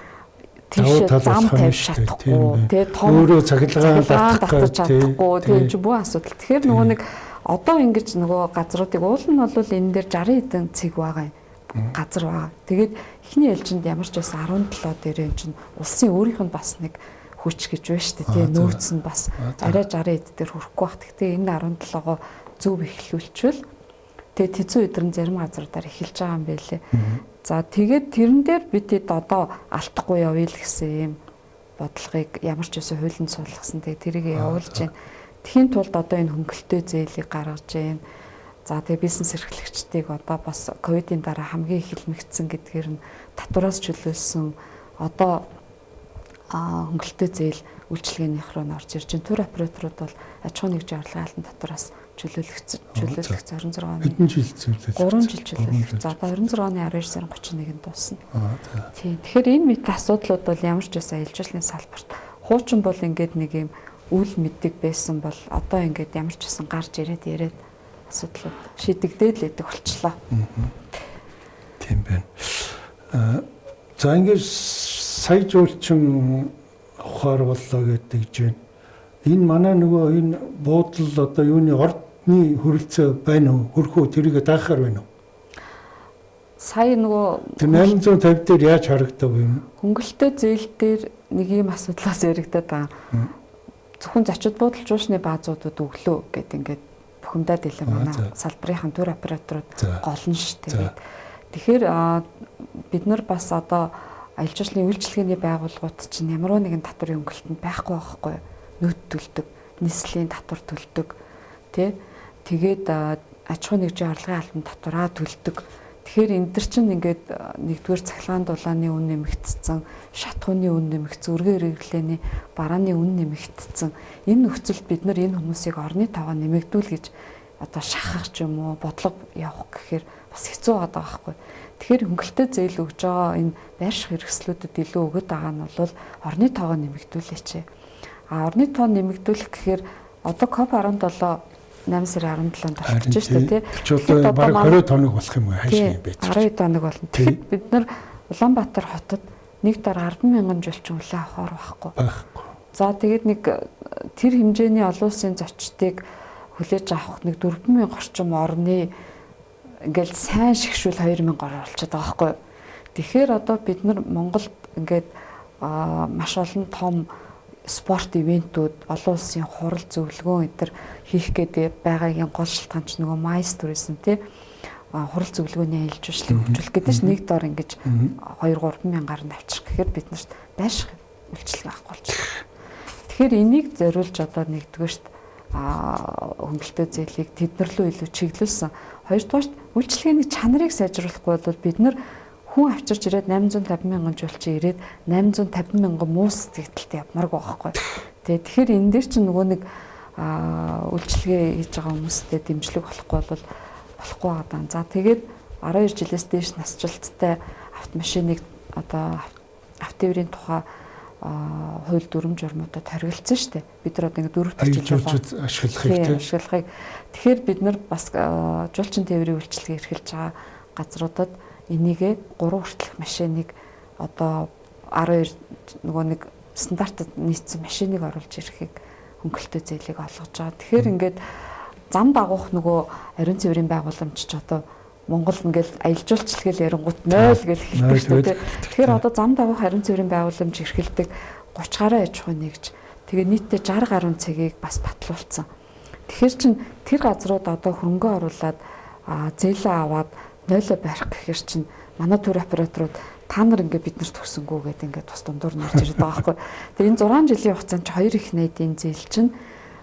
тийш зам тавьж чадахгүй тий, том өөрөө цахилгаан татах чадахгүй тий, чи бүх асуудал. Тэгэхээр нөгөө нэг одоо ингэж нөгөө газруудыг уул нь бол энэ дээр 60 хэдэн цэг байгаа юм газар байгаа. Тэгээд эхний ээлжинд ямар ч байсан 17 дээр энэ чинь улсын өөрийнх нь бас нэг хүч гэж байна шүү дээ тий, нөөц нь бас арай 60 хэд дээр хүрэхгүй бах. Гэхдээ энэ 17-го зөв эхлүүлчихвэл тэгээ тэзүү өдрөн зарим газруудаар эхэлж байгаа юм байлээ. За тэгээд тэрэн дээр бид хэд одоо алдахгүй явъя л гэсэн юм бодлогыг ямар ч байсан хуулинд суулгасан. Тэгээд тэрийг явуулж байна. Тэхийн тулд одоо энэ хөнгөлөлтөө зээлийг гаргаж байна. За тэгээд бизнес эрхлэгчдийг одоо бас ковидын дараа хамгийн их хилмигдсэн гэдгээр нь татвараас чөлөөлсөн одоо хөнгөлөлтөө зээл үйлчилгээнийх рүү орж ирж байна. Тур операторууд бол аж ахуйн нэгжийн орлогын албан татвараас чөлөөлөгдсөн 26 оны. Хэдэн жил чөлөөлөгдсөн? 3 жил чөлөөлөгдсөн. За одоо 26 оны 12 сарын 31-нд дуусна. Тийм. Тэгэхээр энэ мэт асуудлууд бол ямар ч байсан аялал жуулчлалын салбарт хуучин бол ингээд нэг юм үл мэддэг байсан бол одоо ингээд ямар ч байсан гарч ирээд яриад асуудлууд шийдэгдээд л байдаг болчлоо. Тийм байна. За ингээд сая жуулчин авахар боллоо гэдэг чинь энэ манай нөгөө энэ буудлал одоо юуны ордны хөрөлцөө байна уу? Хөрхөө тэрийг даахаар байна уу? Сая нөгөө тэр 850 дээр яаж харагдав юм? Хөнгөлөлтөө зээл дээр нэг юм асуудлаас яригадаад байгаа. Зөвхөн зочид буудал жуушны баазуудад өглөө гэд ингээд бухимдаад илээ манай салбарын тур операторууд гол нь шүү дээ. Тэгэхээр бид нар бас одоо аялал жуулчлалын үйлчилгээний байгууллагууд чинь ямар нэгэн татварын хөнгөлөлтөнд байхгүй байхгүй юу? Нөт төлдөг, нислэгийн татвар төлдөг, тий? Тэгээд аж ахуйн нэгжийн орлогын албан татвараа төлдөг. Тэгэхээр энэ дэр чинь ингээд нэгдүгээр цахилгаан дулааны үн нэмэгдсэн, шатхууны үн нэмэгдсэн, өргөн хэрэглээний барааны үн нэмэгдсэн. Энэ нөхцөлд бид нар энэ хүмүүсийг орны тоогоо нэмэгдүүл гэж одоо шахах ч юм уу, бодлого явах гэхээр бас хэцүү байгаа байхгүй. Тэгэхээр хөнгөлөлтөй зээл өгж байгаа энэ байрших хэрэгслүүдэд илүү өгöd байгаа нь бол орны тоогоо нэмэгдүүлээч. А орны тоо нэмэгдүүлэх гэхээр одоо COP17 8 сарын 17-нд болох гэж шүү дээ, тий. Тэгэхээр одоо бараг 20 тоног болох юм хайш юм бэ. 12 тоног болно. Тэгэхээр бид нар Улаанбаатар хотод нэг дор 10,000 жолчин хүлээн авахар байхгүй. Байхгүй. За тэгээд нэг тэр хэмжээний олон улсын зочдыг хүлээж авах нэг 4,000 орчим орны ингээл сайн шигшүүл 2,000 гаруй болчиход байгаа байхгүй. Тэгэхээр одоо бид нар Монголд ингээд маш олон том спорт ивентүүд, олон улсын хурал зөвлөгөө энэ төр хийх гээд байгаагийн гол шалтгаан ч нөгөө MICE tourism тий, хурал зөвлөгөөний аялал жуулчлалыг хөгжүүлэх гэдэг чинь нэг дор ингэж 2-3 мянгаар нь авчрах гэхээр бид нарт байрших үйлчилгээ авахгүй болчихсон. Тэгэхээр энийг зориулж одоо нэгдүгээрт хөнгөлөлтөө зээлийг тэднэр лөө илүү чиглүүлсэн. Хоёрдугаарт үйлчилгээний чанарыг сайжруулахгүй бол бид нар хүн авчирч ирээд 850 мянган жуулчин ирээд 850 мянган муу сэтгэлдэлтэй явмааргүй байхгүй. Тэгээ тэгэхээр энэ дээр чинь нөгөө нэг үйлчилгээ хийж байгаа хүмүүстэй дэмжлэг болохгүй бол болохгүй байгаа даа. За тэгээд 12 жилээс дээш насжилттай автомашиныг одоо автотээврийн тухай хууль дүрм журмуудад хоригдсан шүү дээ. Бид нар одоо ингэ 4 дахь жил ашиглахыг тийм ашиглахыг. Тэгэхээр бид нар бас жуулчин тээврийн үйлчилгээ эрхэлж байгаа газруудад энийгээ 3 хүртэлх машиныг одоо 12 нөгөө нэг стандартад нийцсэн машиныг оруулж ирэхийг хөнгөлөлтөө зээлийг олгож байгаа. Тэгэхээр ингээд зам дагуух нөгөө ариун цэврийн байгууламж ч одоо Монгол ингээл аялал жуулчлал гэл ярингууд 0 гэл хэлдэг шүү дээ. Тэгэхээр одоо зам дагуух ариун цэврийн байгууламж эрхэлдэг 30 гаруй аж ахуй нэгж тэгээ нийтдээ 60 гаруй цэгийг бас батлуулсан. Тэгэхээр чин тэр газрууд одоо хөрөнгө оруулаад зээлээ аваад 0-о барих гэхэр чин манай тур операторууд та нар ингээ бид нарт өгсөнгүү гэдэг ингээд бас дундуур нэрж ирээд байгаа байхгүй. Тэгээ энэ 6 жилийн хугацаанд чи хоёр их найдын зээл чинь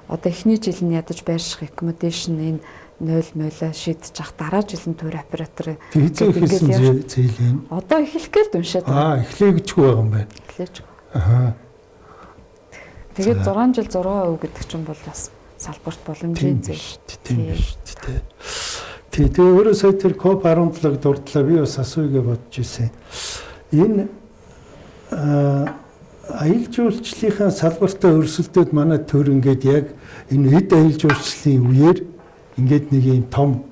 одоо эхний жил нь ядаж байрших accommodation энэ 0 мойлоо шийдэж ах, дараа жил нь тур оператор хизээ эхэлсэн зээл юм. Одоо эхлэх гээл уншаад байгаа. Эхлэе гэжгүй байгаа юм байна. Эхлээжгүй. Аа. Тэгээд 6 жил 6% гэдэг чинь бол бас салбарт боломжийн зээл. Тийм шүү дээ. Тий, тэгээ өөрөө сая тэр COP17-г дурдлаа, би бас асууя гэж бодож ирсэн. Энэ аялал жуулчлалынхаа салбартаа өрсөлдөөд манай төр ингээд яг энэ эд аялал жуулчлалын үеэр ингээд нэг юм том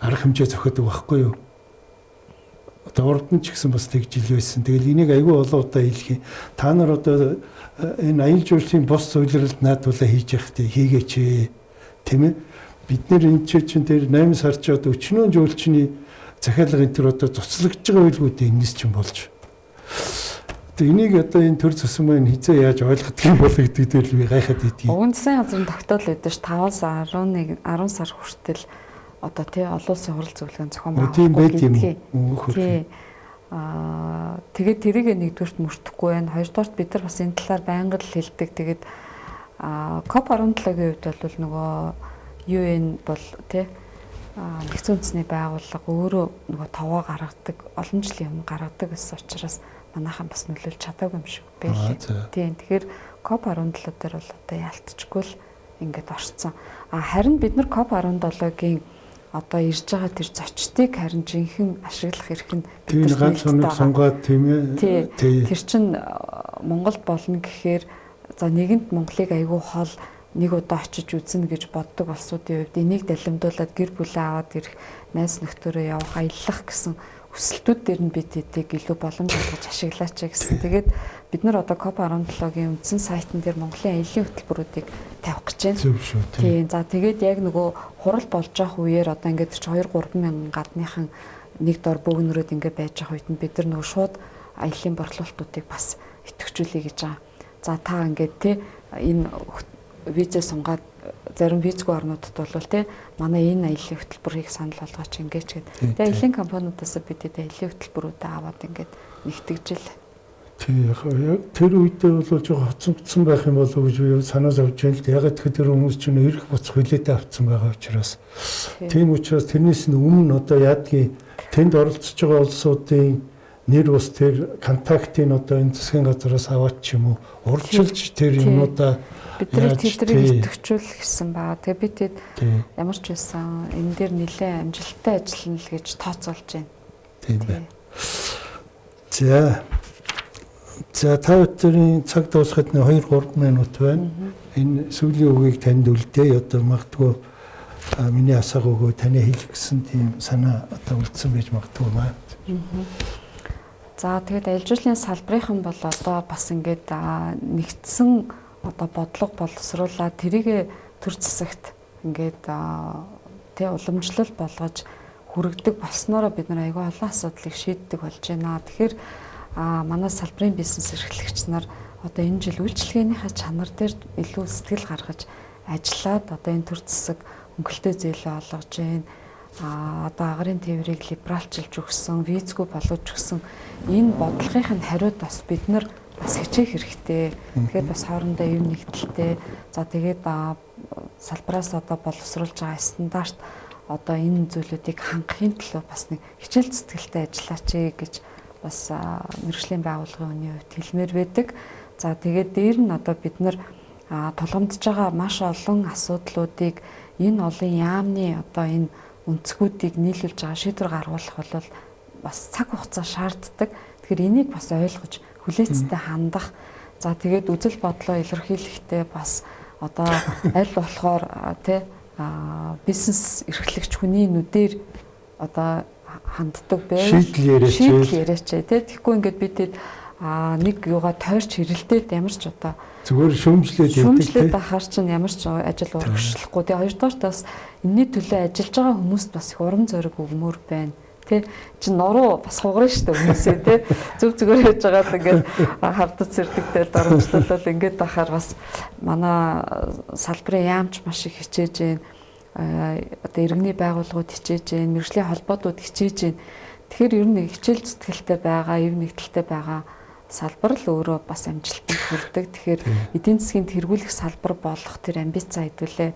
арга хэмжээ зохиодог байхгүй юу? Одоо урд нь ч гэсэн бас тэгж ил байсан. Тэгэл энийг айгүй олон удаа хэлэх юм. Та нар одоо энэ аялал жуулчлалын бус зүйлрэлд наадуулаа хийж явах тий хийгээч ээ. Тийм ээ? Бид нэр энэ чинь тэр 8 сар ч одоо өчнөө жуулчны захиалга энэ төр одоо цуцлагдж байгаа байлгүй энэс чинь болж. Одоо энийг одоо энэ төр засаг маань хизээ яаж ойлгодог юм бол гэдэг дээр л би гайхаад байдгийг. Уг нь засгийн газрын тогтоол байдаг ш 5-аас 11 10 сар хүртэл одоо тий олон улсын хурал зөвлөгөөний зохион байгуулах гэдэг юм. Тий. Тэгээд тэрийг нэгдүгüрт мөрдөхгүй байна. Хоёрдугаарт бид нар бас энэ талаар байнга л хэлдэг. Тэгээд COP17-гийн хувьд бол нөгөө UN бол тий нэгдсэн үндэсний байгууллага өөрөө нөгөө товоо гаргадаг, олон жилийн өмнө гаргадаг гэсэн учраас манайхан бас нөлөөлж чадаагүй юм шиг байлээ. Тийм. Тэгэхээр COP17 дээр бол одоо яалтчгүй л ингээд орцсон. А харин бид нар COP17-гийн одоо ирж байгаа тэр зочдыг харин жинхэнэ ашиглах эрх нь бид нар ганц өнөг сонгоод тийм ээ. Тэр чин Монголд болно гэхээр за нэгэнт Монголыг айгүй хол нэг удаа очиж үзнэ гэж боддог улсуудын хувьд энийг далимдуулаад гэр бүлээ аваад ирэх, найз нөхдөөрөө явах, аяллах гэсэн хүсэлтүүд дээр нь бид тэдийг илүү боломж олгож ашиглаач гэсэн. Тэгээд бид нар одоо COP17-гийн үндсэн сайтн дээр Монголын аяллаа хөтөлбөрүүдийг тавих гэж байна. Зөв шүү. Тийм. За тэгээд яг нөгөө хурал болж явах үеэр одоо ингээд чи 2-3 мянган гадныхан нэг дор бөөгнөрөөд ингээд байж явах үед нь бид нар нөгөө шууд аяллаа борлуулалтуудыг бас идэвхжүүлэе гэж байгаа. За та ингээд те энэ визээ сунгаад зарим визгүй орнуудад бол те манай энэ аяллаа хөтөлбөрийг санал болгооч ингээд гээд. Тэгээ аяллаа компаниудаас бид тэд аяллаа хөтөлбөрүүдээ аваад ингээд нэгтгэжэл. Тийм яг тэр үедээ бол жоо хоцсонгдсон байх юм болов уу гэж би санаа зовж байна л. Яг тэгэхээр тэр хүмүүс чинь ирэх буцах билетээ авцсан байгаа учраас. Тийм учраас тэрнээс нь өмнө одоо яадгийн Тэнд оролцож байгаа улсуудын нэр ус тэр контактыг одоо энэ засгийн газараас аваад ч юм уу урьдчилж тэр юмнуудаа бид нар тэднийг идэвхжүүлэх гэсэн ба. Тэгээ би тэд ямар ч байсан энэ дээр нэлээд амжилттай ажиллана л гэж тооцоолж байна. Тийм байна. За. За та бүхэн цаг дуусахад 2-3 минут байна. Энэ сүүлийн үгийг танд үлдээе. Одоо магадгүй миний асааг өгөө таны хэлэх гэсэн тийм санаа одоо үлдсэн байж магадгүй маа. За тэгээд аялал жуулчлалын салбарынхан бол одоо бас ингээд нэгдсэн одоо бодлого боловсруулаад тэрийг төр засагт ингээд тэ уламжлал болгож хүргэдэг болсноороо бид нар айгүй олон асуудлыг шийддэг болж байна. Тэгэхээр манай салбарын бизнес эрхлэгч нар одоо энэ жил үйлчилгээнийхээ чанар дээр илүү сэтгэл гаргаж ажиллаад одоо энэ төр засаг хөнгөлөлтөө зээлээ олгож байна. Одоо агарын тээврийг либералчилж өгсөн, визгүй болгож өгсөн энэ бодлогын нь хариуд бас бид нар бас хичээх хэрэгтэй. Тэгэхээр бас хоорондоо эв нэгдэлтэй. За тэгээд салбараас одоо боловсруулж байгаа стандарт одоо энэ зүйлүүдийг хангахын төлөө бас нэг хичээл зүтгэлтэй ажиллаач гэж бас мэргэжлийн байгууллагын хүний хувьд хэлмээр байдаг. За тэгээд дээр нь одоо бид нар тулгамдж байгаа маш олон асуудлуудыг энэ олон яамны одоо энэ өнцгүүдийг нийлүүлж байгаа шийдвэр гаргуулах бол бас цаг хугацаа шаарддаг. Тэгэхээр энийг бас ойлгож хүлээцтэй хандах. За тэгээд үзэл бодлоо илэрхийлэхдээ бас одоо аль болохоор тий бизнес эрхлэгч хүний нүдээр одоо ханддаг байвал шийдэл яриач тий. Тэгэхгүй ингээд бид тэд нэг юугаа тойрч хэрэлдээд ямар ч одоо зүгээр шүүмжлээд явдаг тий. Байхаар чинь ямар ч ажил урагшлахгүй. Тэгээ хоёрдугаар бас энэний төлөө ажиллаж байгаа хүмүүст бас их урам зориг өгмөр байна. Тэ чи нуруу бас хугарна шүү дээ хүмүүсээ тий. Зүг зүгээр яаж байгаа л ингээд хавдаж сэрдэгтэл доромжлол ингээд байхаар бас манай салбарын яамч маш их хичээж байна. Одоо иргэний байгууллагууд хичээж байна, мэргэжлийн холбоотууд хичээж байна. Тэгэхээр ер нь хичээл зүтгэлтэй байгаа, эв нэгдэлтэй байгаа салбар л өөрөө бас амжилтанд хүрдэг. Тэгэхээр эдийн засгийн тэргүүлэх салбар болох тэр амбицаа хэдүүлээ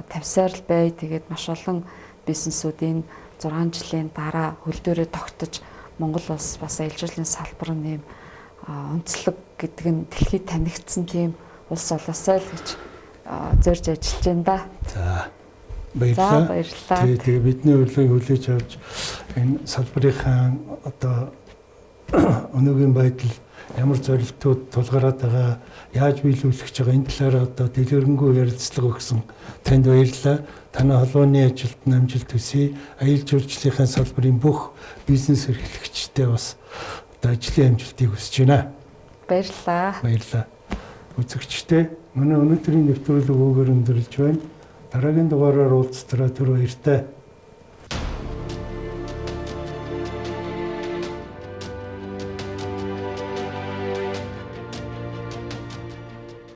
тавьсаар л бай. Тэгээд маш олон бизнесүүдийн 6 жилийн дараа хөл дээрээ тогтож Монгол улс бас аялал жуулчлалын салбар нь онцлог гэдэг нь дэлхийд танигдсан тийм улс болоосай л гэж зорж ажиллаж байна да. За баярлалаа. Баярлалаа. Тэгээ бидний урилгыг хүлээж авч энэ салбарынхаа одоо өнөөгийн байдал ямар зорилтууд тулгараад байгаа, яаж биелүүлэх гэж байгаа энэ талаар одоо дэлгэрэнгүй ярилцлага өгсөн танд баярлалаа. Танай холбооны ажилд нь амжилт хүсье. Аялал жуулчлалынхаа салбарын бүх бизнес эрхлэгчдэд бас одоо ажлын амжилтыг хүсэж байна. Баярлалаа. Баярлалаа. Үзэгчдээ манай өнөөдрийн нэвтрүүлэг үүгээр өндөрлөж байна. Дараагийн дугаараар уулзтараа түр баяртай.